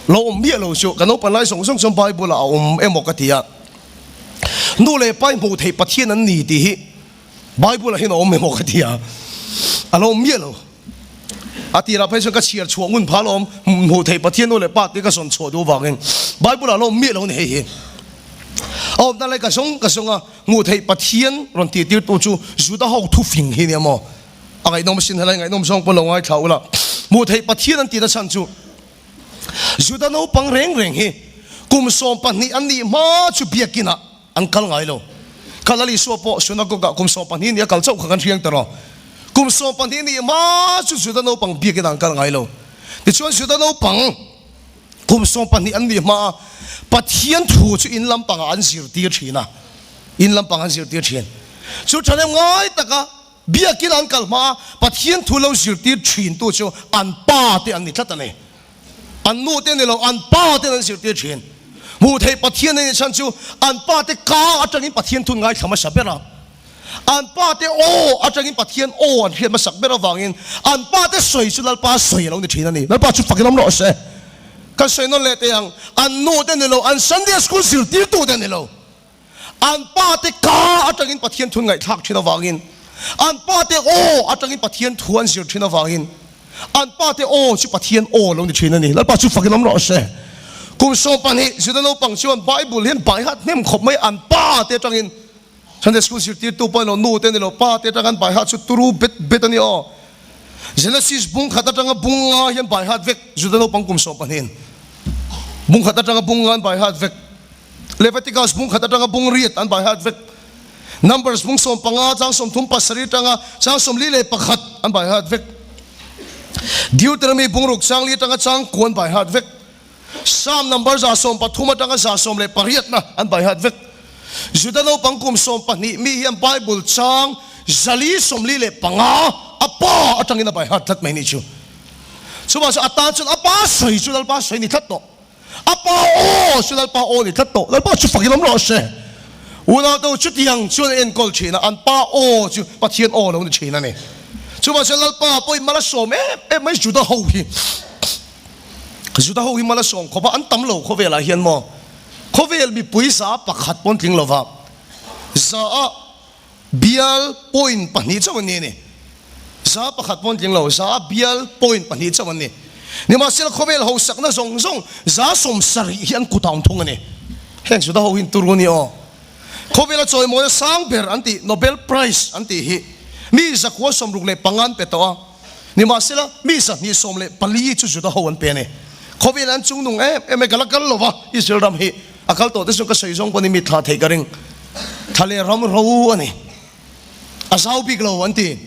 lo awm miah lo chu ka naupang lai zawng zawng chuan Bible ah a awm emaw ka ti a. Nu leh pa i hmuh theih Pathian an ni tih hi Bible ah hian a awm emaw ka ti a, a lo awm miah lo. A tirah phei chuan ka chhiar chhuah ngun phah alawm, hmuh theih Pathian nu leh pa te ka zawn chhuah duh avangin Bible ah a lo awm miah lo a ni hei hi. A awmna lai ka zawng ka zawng a, hmuh theih Pathian rawn tih tirtu chu Juda ho thufing hi nia maw? A ngaihnawm asin helai ngaihnawm zawng pawh lo ngaithla ula. Hmuh theih Pathian an tihna chhan chu Juda naupang reng reng hi kum 12 an nih hma chu biakinah an kal ngai lo. Kha Lal Isua pawh synagogue ah kum 12 nih a kal chauh kha kan hriang ta rawh. Kum 12 nih hma chu Juda naupang biakinah an kal ngai lo. Tichuan Juda naupang Kum 12 an nih hma a Pathian thu chu in lampangah an zirtir thin a, in lampang an zirtir thin. Chu thahnem ngai taka biakin an kal hma a Pathian thu lo zirtir thin tu chu an pa te an ni tlat a ni. An nu te ni lo, an pa ten an zirtir thin. Hmuh theih Pathian a nih chhan chu an pa te ka atangin Pathian thu an ngaithla hmasa ber a. An pa te aw atangin Pathian aw an hriat hmasak ber avangin an pa te sawi chu Lalpa sawi a lo ni thin a ni. Lalpa chu fakin awm rawh se. Kan sawi nawn leh teh ang, an nu te ni lo, an Sunday school zirtirtu te ni lo. An pate ka atangin Pathian thu an ngaihthlak thin avangin, an pate aw atangin Pathian thu an zir thin avangin, an pate aw chu Pathian aw lo ni thin a ni. Lalpa chu fakin awm rawh se. Kum 12 Juda naupang chuan Bible hian bai hat hnem khawp mai an pate atangin. Sunday school zirtirtu pawh ni lo, nu te ni lo, pa te atanga an bai hat chu turu bet bet a ni aw. Genesis bung khat atanga bung nga hian bai hat vek Juda naupang kum 12 in. Bung khat atanga bung nga an bai hat vek. Leviticus bung khat atanga bung riat an bai hat vek. Numbers bung 15 chang 37 atanga chang 41 an bai hat vek. Deuteronomy bung ruk chang li atanga chang ku an bai hat vek. Psalm number 113 atanga 118 na an bai hat vek. Juda naupang kum 12 mi hian Bible chang 445 a pa atangin a bai hat tlat mai ni chu. Chuvang chu a tan chuan a pa sawi chu Lalpa sawi ni tlat tawh. A pa aw chu Lalpa aw ni tlat tawh. Lalpa chu fakin awm rawh se. Unau te chutiang chuan an enkawl thin a, an pa aw chu Pathian aw lo ni thin a ni. Chuvang chuan Lalpa pawhin mal a sawm em em mai Juda ho hi. Juda ho hi mal a sawm khawp a, an tam lo khawvelah hian maw? Khawvel mipui 1% pawn tling lova, za a bial point pahnih chauh an ni a ni. 1% pawn tling lo, za a bial point pahnih chauh an ni. Nimahsela khawvel hausakna zawng zawng 70% hi an kut a awm thung a ni. Heng Juda ho hi an turu a ni aw. Khawvela chawimawina sang ber an tih Nobel Prize an tih hi mi 965 an pe tawh a. Nimahsela, mi 214 chu Juda ho an pe a ni. Khawvel an chung nung em em e, ka la kal lo va, Israel ram hi a kal tawh te chu ka sawi zawng pawh ni mi thla theih ka ring. Thla leh ram ro a ni. A zau bik lo an ti.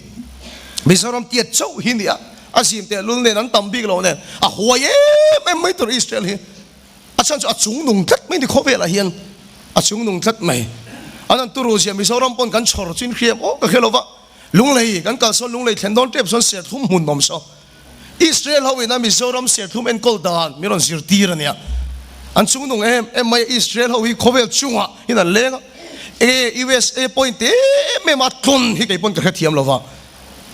Mizoram tiat chauh hi nia, a zim teh lul nen an tam bik lo nen, a huai em em mai tur Israel hi. A chhan chu a chung nung tlat mai ni khawvelah hian a chung nung tlat mai. An an turu zia Mizoram pawn kan chhawr chu in hriam awk ka hre lo va. Lunglei kan kal sawn Lunglei thlen dawn tep sawn serthlum hmun awm saw. Israel ho ina Mizoram serthlum enkawl dan min rawn zirtir a nia. An chung nung em em mai a Israel ho hi khawvel chungah hin an leng a. Enge USA point em em a tlawn hi kei pawn ka hrethiam lo va.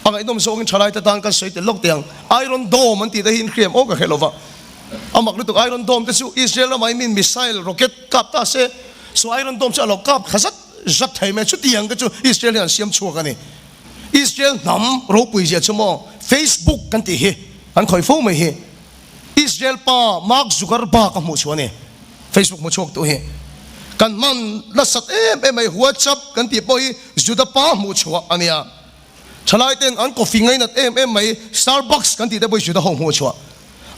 A ngaihnawm zawngin thalaite tan kan sawi tel lawk teh ang. Iron Dome an tih te hi in hriam awk ka hre lo va. A mak lutuk Iron Dome te chu Israel ramah hian min missile rocket kap ta se so Iron Dome chu a lo kap thla zat Zat thei mai chutiang te chu Israel hian an siam chhuak a ni. Israel hnam ropui zia chu maw Facebook kan tih hi an khawih fo mai hi. Israel pa Mark Zuckerberg a hmuh chhuah a ni Facebook hmu chhuak tu hi. Kan hman nasat em em mai WhatsApp kan tih pawh hi Juda pa hmuh chhuah a nia. Thalai ten an coffee ngainat em em mai Starbucks kan tih te pawh hi Juda ho hmuh chhuah.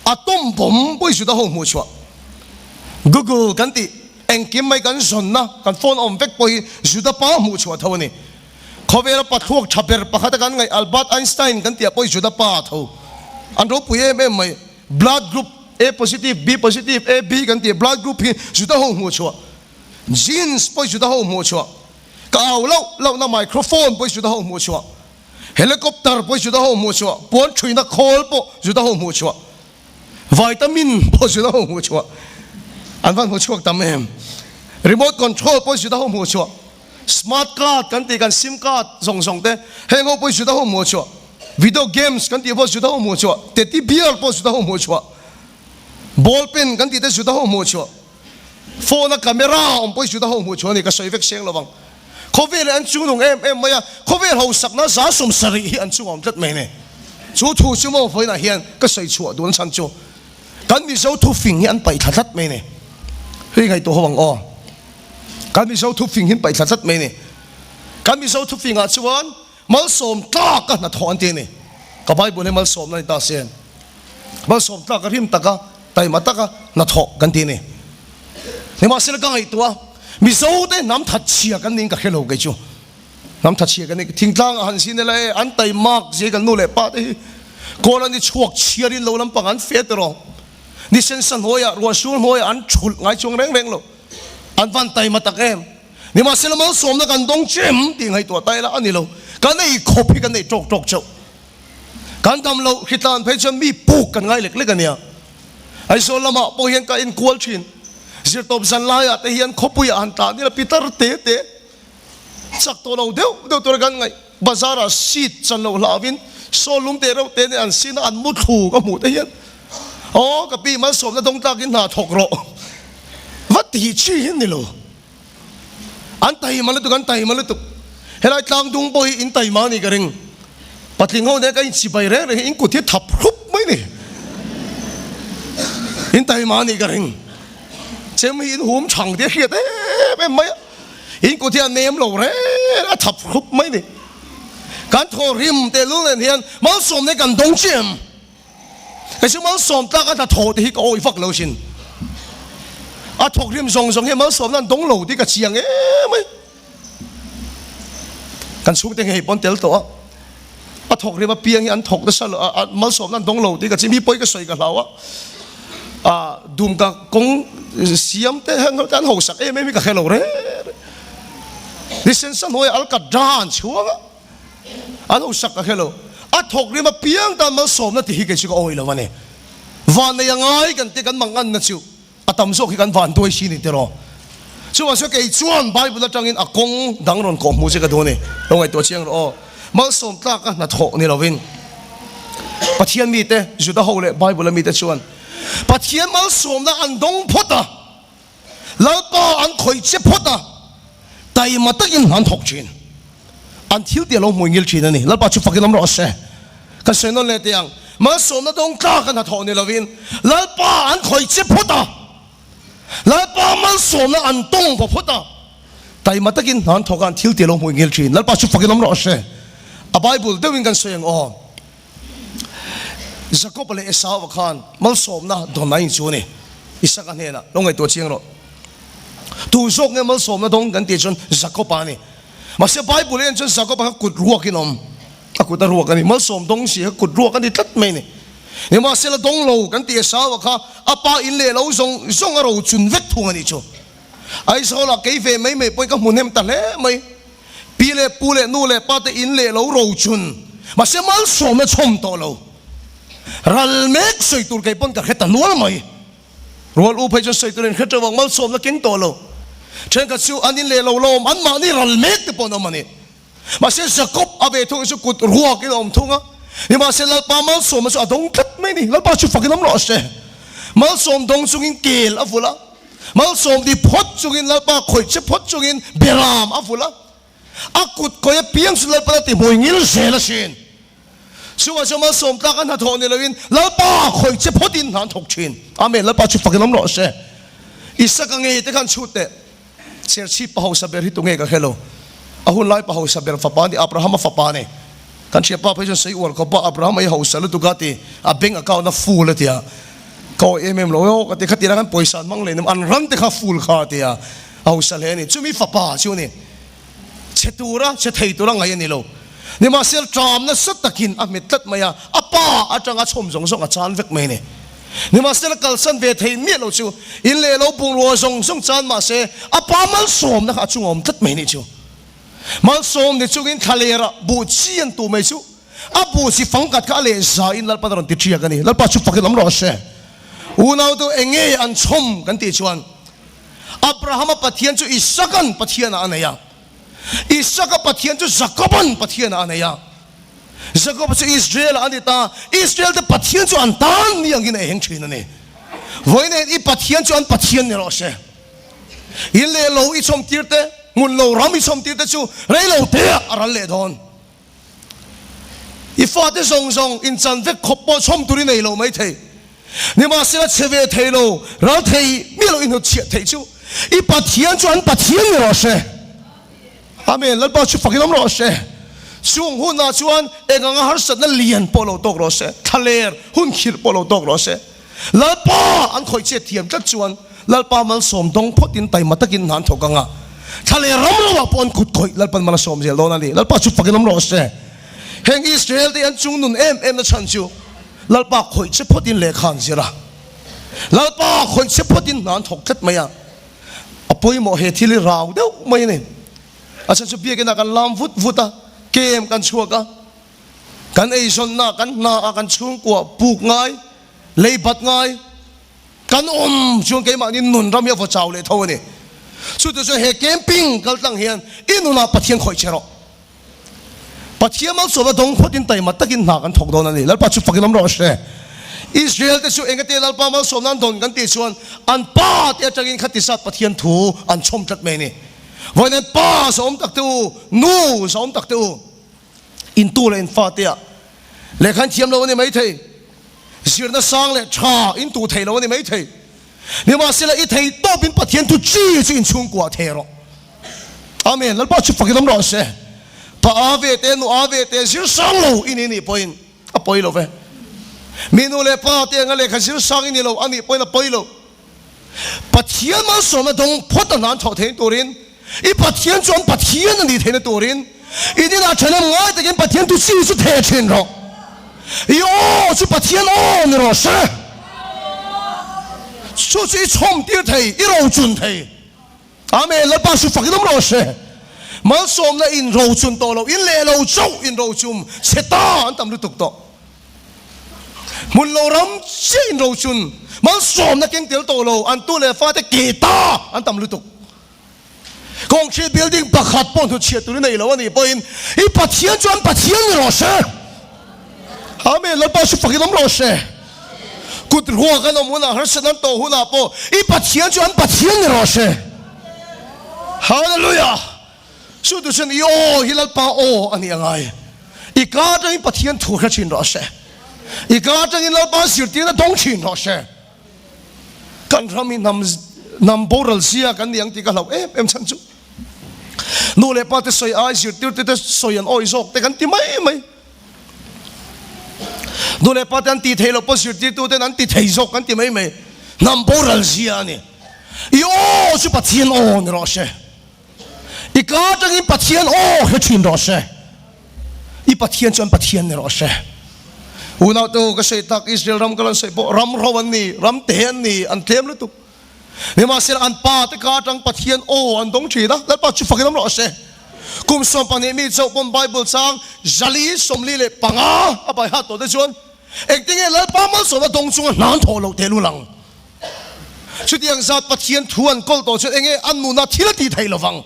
Atom bomb pawh hi Juda ho hmuh chhuah. Google kan tih. Engkim mai kan zawnna, kan phone awm vek pawh hi Juda pa hmuh chhuah tho a ni. Khawvela pathluak tha ber pakhata kan ngaih Albert Einstein kan tih ah pawh hi Juda pa tho. An ropui em em mai. Blood group A positive, B positive, AB kan tih blood group hi Juda ho hmuh chhuah. Genes pawh hi Juda ho hmuh chhuah. Ka au loh lohna microphone pawh hi Juda ho hmuh chhuah. Helicopter pawh hi Juda ho hmuh chhuah. Puan thuina khawl pawh Juda ho hmuh chhuah. Vitamin pawh zut a ho hmuh chhuah an van hmu chhuak tam em. Remote control pawh zut a ho hmuh chhuah. Smart card kan tih kan sim card zawng zawng te heng ho pawh zut a ho hmuh chhuah. Video games kan tih pawh zut a ho hmuh chhuah. Teddy bear pawh zut a ho hmuh chhuah. Ball pen kan tih te zut a ho hmuh chhuah. Phone a camera awm pawh zut a ho hmuh chhuah a ni ka sawi vek seng lovang. Khawvel hi an chungnung em em mai a, khawvel hausakna 70% hi an chungawm tlat mai a ni. Chu thu chu maw vawiinah hian ka sawi chhuah duhna chhan chu kan Mizo thufing hi an paih thla tlat mai a ni. Hei ngaihtuah ho ang aw. Kan Mizo thufing hi an paih thla tlat mai a ni. Kan Mizo thufingah chuan malsawm tlak a hnathawh an ti a ni. Ka Bible hi malsawmna a ni ta se. Malsawm tlak a rim taka taima taka hnathawh kan ti a ni. Nimahsela ka ngaihtuah a, Mizote hnam thatchhia kan niin ka hre lo kei chu. Hnam thatchhia kan ni, thingtlang ah han zin ila e, an taimak zia kan nu leh pa te hi kawl an i chhuak chhiar in lo lampang an fe te rawh. Ni sensa hnuaiah, ruahsur hnuaiah an thulh ngai chuang reng reng lo. An van taima tak em. Nimahsela malsawmna kan dawng chem tih ngaihtuah ta ila a ni lo. Kan ei khawp hi kan nei tawk tawk chauh. Kan dam loh hritlan phei chuan mi puk kan ngai lek lek a nia. Aizawl lamah pawh hian ka inkual thin. Zirtawp zan laiah te hian khawpuiah han tlan ila pitar te te chak tawh lo deuh deuh tura kan ngaih. Bazarah seat chan loh hlauhin saw lum teh reuh te nen an sin a an mu thlu ka hmuh te hian aw ka pi malsawmna dawng tlakin hna thawk rawh va tih chi hi ni lo. An taima lutuk, an taima lutuk. Helai tlang dung pawh hi in taima a nih ka ring. Patling ho nen ka inchibai reng reng hi in kut hi thap hrup mai ni. In taima a nih ka ring. Chem hi in hum chhang tih a hriat em em mai a. In kut hi a nem lo reng a thap hrup mai ni. Kan thaw rim tehlul nen hian malsawm nen kan dawng chiah em? Kei chu malsawm tlak a hnathawh te hi ka awih vak lo sin. A thawk rim zawng zawng hi malsawmna an dawng lo tih ka chiang em mai. Kan chhungte ngei pawn tel tawh a, a thawk rim apiang hi an thawk nasa lo a, malsawmna an dawng lo tih ka chiang. Mi pawi ka sawi ka hlau a, a dum ka kawng siam te heng ho te an hausak em em hi ka hre lo reng reng. License a hnuaiah alkadra an chhuang a. A lo sak ka hre lo. A thawk rim apiang tan malsawmna tih hi kei chu ka awih lo a ni. Van nei a ngai kan tih kan manganna chu a tam zawk hi kan van duai si ni tiraw. Chuvang chuan kei chuan Bible atangin a kawng dang rawn kawh hmuh che ka duh a ni. Lo ngaihtuah chiang rawh aw. Malsawm tlaka hnathawh ni lovin Pathian mite, Juda ho leh Bible a mite chuan Pathian malsawmna an dawng phawt a. Lalpa an khawih che phawt a, taima takin an thawk thin. An thil tih a lo hmui ngil thin a ni. Lalpa chu fakin awm rawh se. Kan sawi nawn leh teh ang, malsawmna dawng tlak an hnathawh ni lovin Lalpa an khawih che phawt a, Lalpa malsawmna an tawng vaw phawt a, taima takin hna an thawk a, an thil tih a lo hmui ngil thin. Lalpa chu fakin awm rawh se. A Bible deuhin kan sawi ang aw. Jakob leh Esau-a khan malsawmna dawn a inchu a ni. Isaka hnenah, Lo ngaihtuah chiang rawh. Tu zawk nge malsawmna dawng kan tih chuan Jakob-a a ni. Mahse Bible en chuan Jakob-a kha kut ruakin a awm. A kut a ruak a ni. Malsawm dawng si kha kut ruak a ni tlat mai a ni. Nimahsela dawng lo kan tih Esau-a kha a pa in leh lo zawng zawng a rochun vek thung a nih chu. Aizawlah kei ve mai mai pawhin ka hmu hnem ta hle mai. Pi leh pu leh nu leh pa te in leh lo rochun mahse malsawmna chhawm tawh lo. Ral mek sawi tur kei pawn ka hre ta nual mai. Rual u phei chuan sawi tur in hre teuh ang malsawmna keng tawh lo. Thenkhat chu an in leh lo la awm an mahni ral mek te pawh an awm a ni. Mahse Jakob a ve thung chu kut ruak in a awm thung a. Nimahse Lalpa malsawmna chu a dawng tlat mai a ni. Lalpa chu fakin awm rawh se. Malsawm dawng chungin kel a vulh a. Malsawm di phawt chungin Lalpa khawih che phawt chungin Beram a vulh a, a kut kawih apiang chu Lalpa la ti hmui ngil zel asin. Chungah chuan malsawm tlak a hnathawh ni loin Lalpa khawih che phawtin hna an thawk thin. Amen. Lalpa chu fakin awm rawh se. Isaka ngei te khan chhut teh. Serchhip pa hausa ber hi tunge ka hre lo. A hun lai pa hausa ber fapa a ni, Abrahama fapa a ni. Kan thianpa phei chuan sawi uar khawp a, Abrahama hi hausa lutuk a ti, a bank account a full a ti a. Ka awih em em lo aw ka ti, khati rang an pawisa an hmang leh nem, an ram te kha full kha a ti a, a hausa hle a ni. Chumi fapa chu a ni. Chhe tura, chhe thei tura ngaih a ni lo. Nimahsela ṭam nasa takin a hmet tlat mai a, a pa aṭanga chhawm zawng zawng a chan vek mai a ni. Nimahsela kalsan ve thei miah lo chu in leh lo bungrua zawng zawng chan mahse a pa malsawmna kha a chunga awm tlat mai a nih chu. Malsawm ni chungin thlalerah buh chi an tuh mai chu a buh chi fangkhat kha a leh zain Lalpan a rawn ti ṭiak a ni. Lalpa chu fakin awm rawh se. Unautu eng nge an chhawm kan tih chuan Abrahama Pathian chu Isaka'n Pathianah a nei a, Isaka Pathian chu Jakoba'n Pathianah a nei a. Jakob chu Israel-ah a ni ta, Israel-te Pathian chu an tan ni angin a eng thin a ni. Vawiin i Pathian chu an Pathian ni rawh se. In leh lo i chhawm tir te, hmun lo ram i chhawm tir te chu rei lo teah a ral leh dawn. I fate zawng zawng inchan vek khawp pawh chhawm tur i nei lo mai thei. Nimahsela chhe ve thei lo, ral thei miah lo i hnutchhiah theih chu i Pathian chu an Pathian ni rawh se. Amen, Lalpa chu fakin awm rawh se. Chung hunah chuan eng anga harsatna lian pawh lo tawk rawh se, thlaler hun khirh pawh lo tawk rawh se. Lalpa an khawih chet thiam tlat chuan Lalpa malsawm dawng phawtin taima takin hna an thawk ang a, thlaler ram lohah pawh an kut khawih Lalpan mal a sawm zel dawn a ni. Lalpa chu fakin awm rawh se. Heng Israel te hi an chung nun em em na chhan chu Lalpa khawih che phawtin lehkha an zir a, Lalpa khawih che phawtin hna an thawk tlat mai a. A pawimawh he thil hi rau deuh mai a ni. A chhan chu biakinah kan lam vut vut a, kem kan chhuak a, kan eizawnna, kan hna a, kan chhungkua puk ngai, lei bat ngai kan awm chuan keimahni nun ram hi a vaw chau leh tho a ni. Chutah chuan he camping kal tlang hian i nunah Pathian khawih che rawh. Pathian malsawmna dawng phawtin taima takin hna kan thawk dawn a ni. Lalpa chu fakin awm rawh se. Israel te chu engati Lalpa malsawmna an dawn kan tih chuan an pa te atangin khati zat Pathian thu an chhawm tlat mai a ni. Vawiin pa zawm tak te u, nu zawm tak te u, in tu leh in fate ah lehkha in thiam lo a ni maithei, zirna sang leh tha in tuh thei lo a ni maithei. Nimahsela i thei tawp in Pathian thu chi chu in chhungkuah thei rawh. Amen. Lalpa chu fakin awm rawh se. Pa a ve te, nu a ve te zir sang lo i ni nih pawhin a pawi lo ve. Mi nu leh pa te anga lehkha zir sang i ni lo a nih pawhin a pawi lo. Pathian malsawmna dawng phawt a hnan chhoh theihna turin, i Pathian chu an Pathian a nih theihna turin, i dinah ṭhahnem ngai takin Pathian thu chi chu theh ṭhin rawh. I aw chu Pathian aw ni rawh se. Chu chu i chhawm tir thei, i rochun thei. Amen, Lalpa chu fakin awm rawh se. Malsawmna in rochun tawh lo, in leh lo chauh in rochum chhe ta an tam lutuk tawh. Hmun lo ram chiah in rochun malsawmna keng tel tawh lo, an tu leh fate ke ta an tam lutuk. Concrete building pakhat pawh hnuchhiah tur i nei lo a nih pawhin i Pathian chu an Pathian ni rawh se. Amen, Lalpa chu fakin awm rawh se. Kut ruak an awm hunah, harsat an tawh hunah pawh i Pathian chu an Pathian ni rawh se. Hallelujah! Chu tu chuan i aw hi Lalpa aw a nih a ngai. I ka atangin Pathian thu hre thin rawh se. I ka atangin Lalpa zirtirna dawng thin rawh se. Kan ram hi hnam hnam boral zia kan ni ang tih ka hlauh em em chhan chu. Nu leh pa te sawi ai zirtirte te sawi an awi zawk te kan ti mai mai. Nu leh pa te an ti thei lo pawh zirtirtu ten an ti thei zawk kan ti mai mai. Hnam boral zia a ni. I aw chu Pathian aw ni rawh se. I ka atangin Pathian aw hre thin rawh se. I Pathian chuan Pathian ni rawh se. Unau te u ka sawi tak Israel ram ka rawn sawi pawh ram ro an ni, ram te an ni, an tlem lutuk. Nimahsela an pa te ka atang Pathian aw an dawng thin a, Lalpa chu fakin awm rawh se. Kum 12 mi chauh pawn Bible chang zali 45 a pai hat tawh te chuan engtinge Lalpa malsawmna dawng chunga hna an thawh loh tehlul ang? Chutiang zat Pathian thu an kawl tawh chuan enge an nuna thil a tih theih lovang?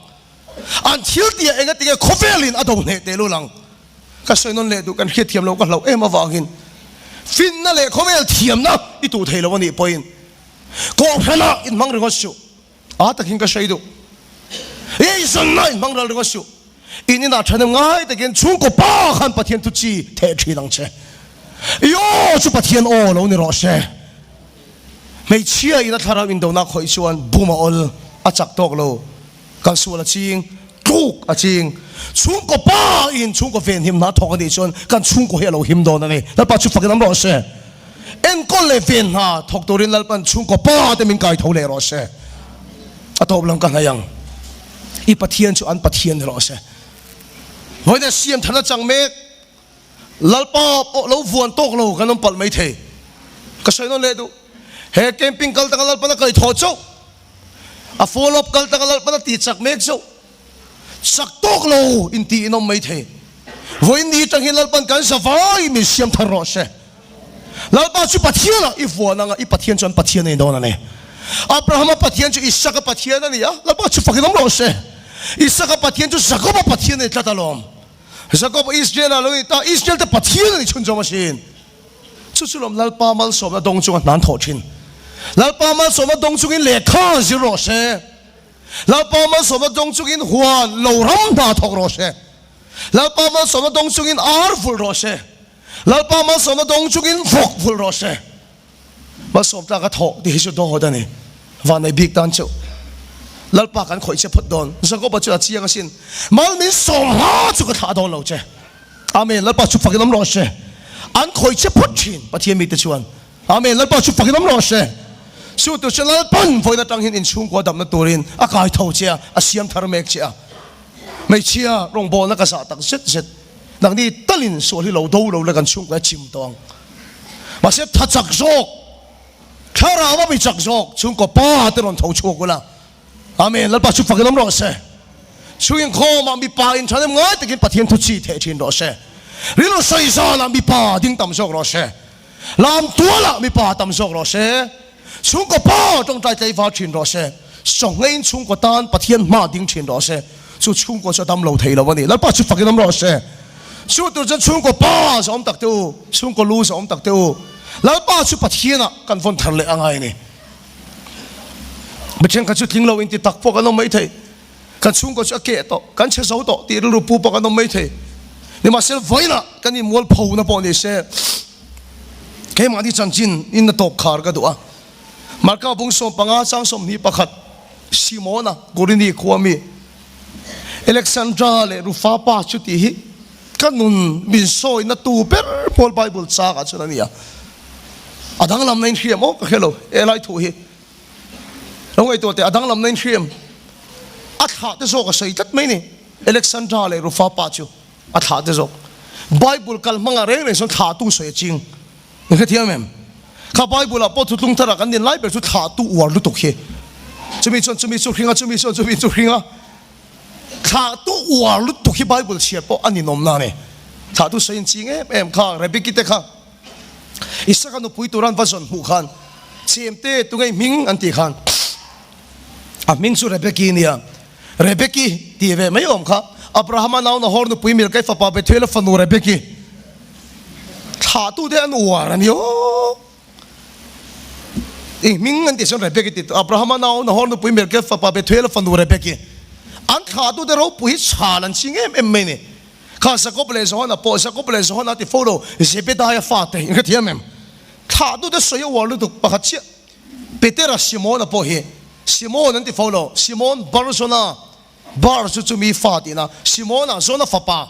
An thil tihah enga tinge khawvelin a do hneh tehlul ang? Ka sawi nawn leh duh kan hriatthiam loh ka hlauh em avangin finna leh khawvel thiamna i tuh thei lo a nih pawhin Kohhranah inhmang ringawt suh. A takin ka sawi duh. Eizawnna inhmang ral ringawt suh. In inah thahnem ngai takin chhungkaw pa khan Pathian thu chi theh thin ang che. I aw chu Pathian aw lo ni rawh se. Hmeichhia in a thlarau indona khawih chuan bum a awl, a chak tawk lo. Kan sual a ching, tluk a ching. Chhungkaw pa in chhungkaw venhim hna thawk a nih chuan kan chhungkaw hi a lo him dawn a ni. Lalpa chu fakin awm rawh se. Enkawl leh ven hna thawk turin Lalpan chhungkaw pa te min kai tho leh rawh se. A tawp lam ka hnaih ang. I Pathian chu an Pathian ni rawh se. Vawiin siam tharna chang mek Lalpa pawh lo vuan tawk lo kan awm palh mai thei. Ka sawi nawn leh duh. He camping kal taka Lalpan a kaihthawh chauh, a follow up kal taka Lalpan a ti chak mek chauh, chak tawk lo inti in awm mai thei. Vawiin ni atang hian Lalpan kan zavai min siam thar rawh se. Lalpa chu Pathianah i vuan anga i Pathian chuan Pathian a ni dawn a ni. Abrahama Pathian chu Isaka Pathian a ni a, Lalpa chu fakin awm rawh se. Isaka Pathian chu Jakoba Pathian a ni tlat alawm. Jakob Israel-ah lo ni ta, Israel te Pathian a ni chhunzawm asin. Chu chu lawm Lalpa malsawmna dawng chunga hnan thawh thin. Lalpa malsawmna dawng chungin lehkha zir rawh se. Lalpa malsawmna dawng chungin huan lo ram hna thawk rawh se. Lalpa malsawmna dawng chungin ar vulh rawh se. Lalpa malsawmna dawng chungin vawk vulh rawh se. Malsawm tlak a thawh tih hi chu dawt a ni. Vanei bik tan chu Lalpa kan khawih che phawt dawn. Jakoba chu a chiang asin. Mal min sawm hma chu ka thlah dawn lo che. Amen. Lalpa chu fakin awm rawh se. An khawih che phawt thin Pathian mite chuan. Amen. Lalpa chu fakin awm rawh se. Chu tur chu Lalpan vawiin atang hian inchhungkua damna turin a kai tho che a, a siam thar mek che a. Hmeichhia rawngbawlna ka zah tak zet zet. Nangni talin sual hi lo do lo la kan chhungkua chim tawh ang. Mahse tha chak zawk, thlarau a mi chak zawk chhungkaw pa te rawn tho chhuak ula. Amen. Lalpa chu fakin awm rawh se. Chhung inkhawmah mipa in thahnem ngai takin Pathian thu chi theh thin rawh se. Rilru sawi zanah mipa ding tam zawk rawh se. Lam tualah mipa tam zawk rawh se. Chhungkaw pa tawngtai tlaivar thin rawh se. Chawngheiin chhungkaw tan Pathian hma ding thin rawh se. Chu chhungkaw chu a dam lo thei lo a ni. Lalpa chu fakin awm rawh se. Chu tur chuan chhungkaw pa zawm tak te u, chhungkaw lu zawm tak te u, Lalpa chu Pathianah kan vawn thar leh a ngai a ni. Mi thenkhat chu tling lo inti tak pawh kan awm mai thei. Kan chhungkaw chu a keh tawh, kan chhe zo tawh tih rilru pu pawh kan awm mai thei. Nimahsela vawiinah kan inmualphona pawh ni se, keimahni chanchin in a tawp khar ka duh a. Marka bung 15 chang 21 Simona Kurini khua mi Alexandra leh Rufa pa chu tih hi ka nun min sawina tu ber pawl Bible changah chuan a ni a. A danglamna in hriam aw ka hre lo he lai thu hi. Lo ngaihtuah teh a danglamna in hriam a thlah te zawk a sawi tlat mai ni. Alexandra leh Rufa pa chu a thlah te zawk. Bible kal hmangah reng reng chuan thlahtu sawi a ching. In hrethiam em? Kha Bible ah pawh thutlung thar ah kan din lai ber chu thlahtu uar lutuk hi. Chumi chuan chumi chu hring a, chumi chuan chumi chu hring a. Thlahtu uar lutuk hi Bible chhiar pawh a ninawmna a ni. Thlahtu sawi in ching em em kha Rebeki te kha Isaka nupui tur an va zawn hmuh khan Chemte tunge i hming an tih khan a hming chu Rebeki a nia. Rebeki tih ve mai awm kha Abrahama nau Nahor nupui Milkai fapa Bethuela fanu Rebeki. Thlahtute an uar a ni aw. I hming an tih chuan Rebeki tih Abrahama nau Nahor nupui Milkai fapa Bethuela fanu Rebeki. An thlahtute ropui hi chhal an ching em em mai a ni. Kha Jakob leh Johana pawh Jakob leh Johana ti fo lo Zebedaia fate in hrethiam em? Thlahtute sawi a uar lutuk pakhat chiah. Petera Simona pawh hi Simon an ti fo lo, Simon Bar-Jona, Bar chu chumi fa tihna, Simona, Jona fapa.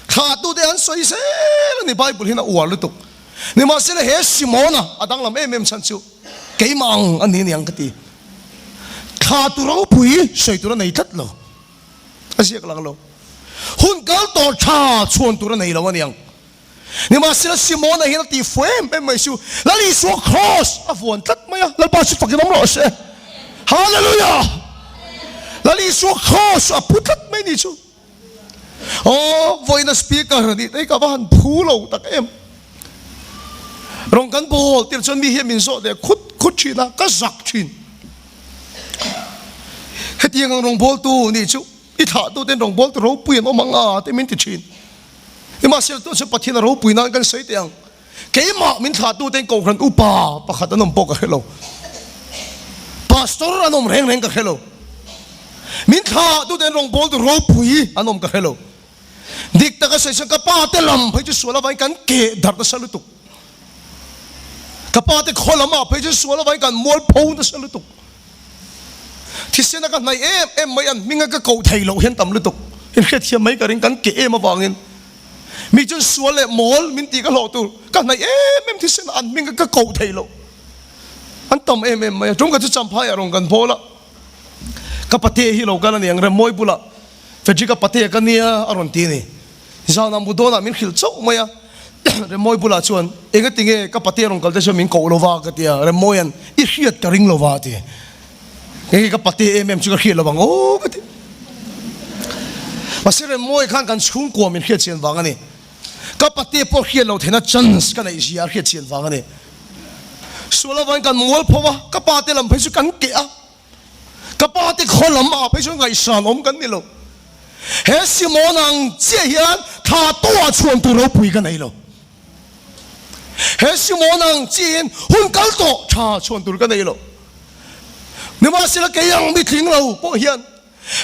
Thlahtute an sawi zel a ni, Bible hian a uar lutuk. Nimahsela he Simona a danglam em em chhan chu keimah ang a ni aniang ka ti. Thlahtu ropui sawi tur a nei tlat lo, a ziak lang lo. Hun kal tawh tha chhuan tur a nei lo aniang. Nimahsela Simona hian a tih fu em em mai chu Lal Isua Kraws a vuan tlat mai a, Lalpa chu fakin awm rawh se. Hallelujah! Lal Isua Kraws a pu tlat mai ni chu. Aw, vawiina speaker a nih te hi ka va han phu lo tak em. Rawng kan bawl tir chuan mi hian min zawh leh khut khut thin a, ka zak thin. Hetiang ang rawngbawltu nih chu i thlahtuten rawngbawltu ropui an awm ang a te min ti thin. Nimahsela tun chu Pathian a ropui nan kan sawi teh ang. Keimah min thlahtuten Kohhran upa pakhat an awm pawh ka hre lo. Pastor an awm reng reng ka hre lo. Min thlahtuten rawngbawltu ropui an awm ka hre lo. Dik taka sawi chuan ka pa te lam phei chu sual avangin kan keh darh nasa lutuk. Ka pa te khaw lamah phei chu sual avangin kan mualpho nasa lutuk. Thisena ka hnaih em em mai an hminga ka koh thei loh hian tam lutuk. Inhriatthiam mai ka ring kan keh em avangin mi chuan sual leh mawl min tih ka hlawh tur ka hnaih em em thisena an hminga ka koh thei loh an tam em em mai a. Tumka chu Champhaiah rawn kan bawl a, ka pate hi lo kal a ni ang Remmawi bulah Frederick-a pate ka nia a rawn ti a ni. Zanah mu dawnah min hrilh chauh mai a, Remmawi bulah chuan, Engati nge ka pate rawn kal te chuan min koh lo va? ka ti a, Remmawia'n, I hriat ka ring lo va a ti. Engge ka pate em em chu ka hriat lo vang aw ka ti. Mahse Remmawi khan kan chhungkua min hriat chian vang a ni. Ka pate pawh hriat loh theihna chance ka neih zia a hriat chian vang a ni. Sual avangin kan mualpho a, ka pate lam phei chu kan keh a. Ka pa te khaw lam ah phei chuan ngaihsan awm kan ni lo. He Simon ang chiah hian thla tawh ah chhuan tur ropui ka nei lo. He Simon ang chiah hian hun kal tawh tha chhuan tur ka nei lo. Nimahsela kei ang mi tling lo pawh hian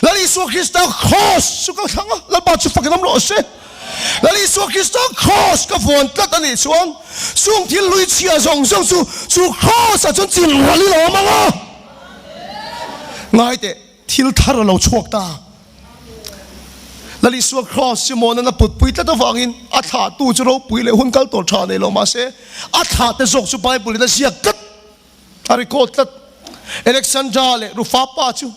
Lal Isua Krista Kraws chu ka thlang a, Lalpa chu fakin awm rawh se. Lal Isua Krista Kraws ka vuan tlat a nih chuan chung thil hlui chhia zawng zawng chu chu Kraws ah chuan chin ral in a awm ang a. Ngai teh, thil thar a lo chhuak ta. Lal Isua Kraws chu Mawnan a putpui tlat avangin a thlahtu chu ropui leh hun kal tawh tha nei lo mahse a thlahte zawk chu Bible in a ziak tlat, a record tlat. Alexandra leh Rufa pa chu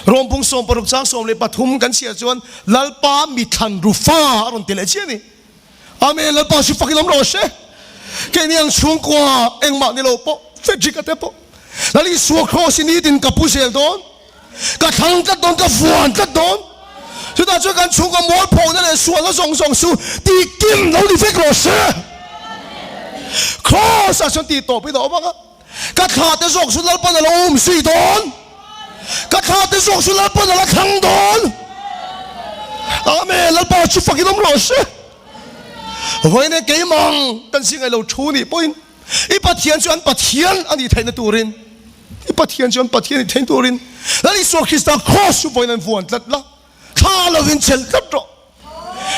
Rawmpung 16 chang 13 kan chhiah chuan Lalpa mithlan Rufa a rawn ti leh chiah a ni. Amen, Lalpa chu fakin awm rawh se. Keini ang chhungkua engmah ni lo pawh, Frederick-a te pawh, Lal Isua Kraws hi nitin ka pu zel dawn, ka thlang tlat dawn, ka vuan tlat dawn. Chutah chuan kan chhungkaw mualphona leh sualna zawng zawng chu tihkim lo ni vek rawh se. Kraws-ah chuan tihtawpin a awm ang a. Ka thla te zawk chu Lalpan a lo um zui dawn. Ka thla te zawk chu Lalpan a la thlang dawn. Amen. Lalpa chu fakin awm rawh se. Vawiin keimang kan si ngaih lo thu nih pawhin i Pathian chu an Pathian a nih theihna turin. I Pathian chuan Pathian i thein turin Lal Isua Krista Kraws chu vawiin an vuan tlat la, thla lovin chelh tlat rawh.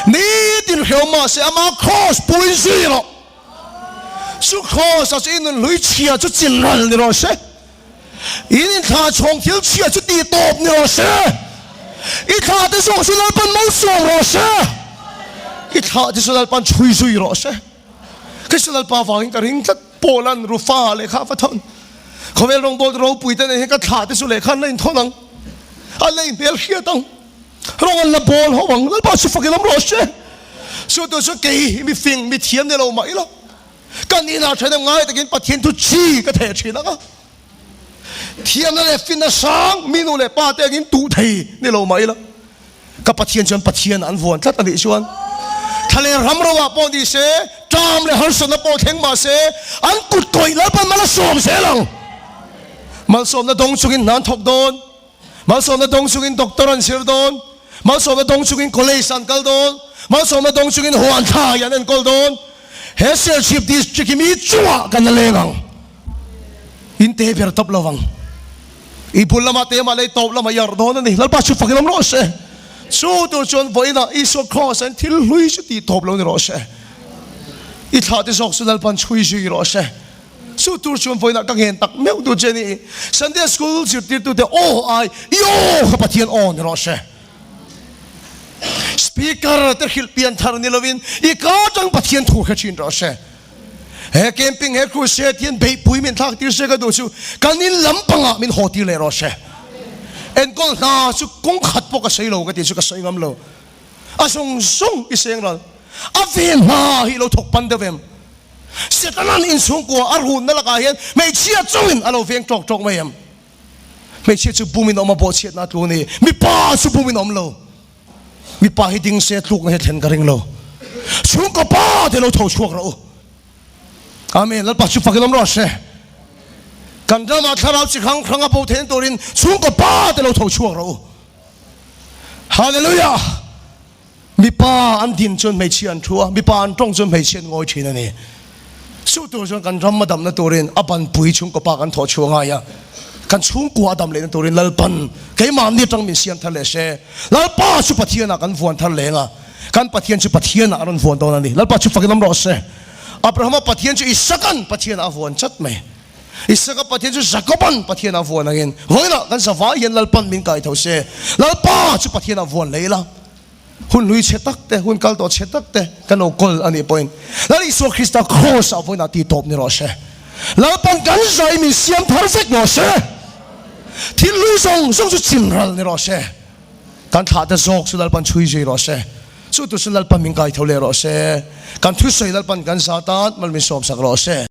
Nitin hreu mahse ama Kraws puin zui rawh. Chu Kraws ah chu i nun hlui chhia chu chin ral ni rawh se. In inthla chhawng thil chhia chu tih tawp ni rawh se. I thla te zawk chu Lalpan malsawm rawh se. I thla te chu Lalpan chhui zui rawh se. Krista Lalpa vangin ka ring tlat. Paula'n Rufa lehkha a va thawn. Khawvel rawngbawltu ropui te nen hian ka thla te chu lehkha an la inthawn ang. An la inhmel hriat ang. Rawng an la bawl ho ang. Lalpa chu fakin awm rawh se. Chu tur chu kei hi mi fing, mi thiam ni lo mah ila. Ka nihna then ngai takin Pathian thu chi ka theh thin ang a. Thiamna leh finna sang mi nu leh pa te angin tuh thei ni lo mah ila. Ka Pathian chuan Pathian an vuan tlat a nih chuan thla leh ram ro ah pawh ni se, ṭam leh harsatna pawh thleng mah se, an kut kawih Lalpan mal a sawm zel ang. Malsawmna dawng chungin hna an thawk dawn, malsawmna dawng chungin doctor an zir dawn, malsawmna dawng chungin college an kal dawn, malsawmna dawng chungin huan thlai an enkawl dawn. He Serchhip District hi mi chungah kan la leng ang. In te ber tawp lo vang. I bul lamah te mah lei tawp lamah i arh dawn a ni. Lalpa chu fakin awm rawh se. Chu tur chuan vawiinah Isua Kraws ah hian thil hlui chu tih tawp lo ni rawh se. I thlah te zawk chu Lalpan chhui zui rawh se. Chu tur chuan vawiinah ka ngen tak meuh tur che a ni. Sunday School zirtirtute aw ai i aw kha Pathian aw ni rawh se. Speaker te hrilh pian thar ni lovin i ka atang Pathian thu hre thin rawh se. He camping he crusade hian beihpui min thlak tir se ka duh chu kan in lampangah min haw tir leh rawh se. Enkawl hna chu kawng khat pawh ka sawi lo ka ti chu ka sawi ngam lo. A zawng zawng i seng ral. A ven hna hi lo thawk pan deuh em? Setanan inchhungkua a runna lakah hian hmeichhia chungin a lo veng tawk tawk mai em? Hmeichhia chu bumin awm a bawhchhiatna a tlu a ni. Mipa chu bumin awm lo. Mipa hi ding se tlukna hi a thlen ka ring lo. Chhungkaw pa te lo tho chhuak rawh u. Amen. Lalpa chu fakin awm rawh se. Kan ramah thlarau chi hrang hrang a bo theihna turin chhungkaw pa te lo tho chhuak rawh u. Hallelujah. Mipa an din chuan hmeichhia an thu a, mipa an tawng chuan hmeichhia an ngawi thin a ni. Chu tur chuan kan ram a damna turin a banpui chhungkaw pa kan thawh chhuah ngai a, kan chhungkua a dam lehna turin Lalpan keimahni atang min siam thar leh se. Lalpa chu Pathianah kan vuan thar leng a, kan Pathian chu Pathianah a rawn vuan dawn a ni. Lalpa chu fakin awm rawh se. Abrahama Pathian chu Isaka'n Pathianah a vuan chat mai. Isaka Pathian chu Jakoban Pathianah a vuan angin vawiinah kan zavai hian Lalpan min kai tho se. Lalpa chu Pathianah vuan leh ila. Hun hlui chhe tak te, hun kal tawh chhe tak te kan lo kawl a nih pawhin Lal Isua Krista Kraws ah vawiinah tih tawp ni rawh se. Lalpan kan zai min siam thar vek rawh se. Thil hlui zawng zawng chu chim ral ni rawh se. Kan thlah te zawk chu Lalpan chhui zui rawh se. Chu tur chu Lalpan min kai tho leh rawh se. Kan thusawi Lalpan kan za tan mal min sawmsak rawh se.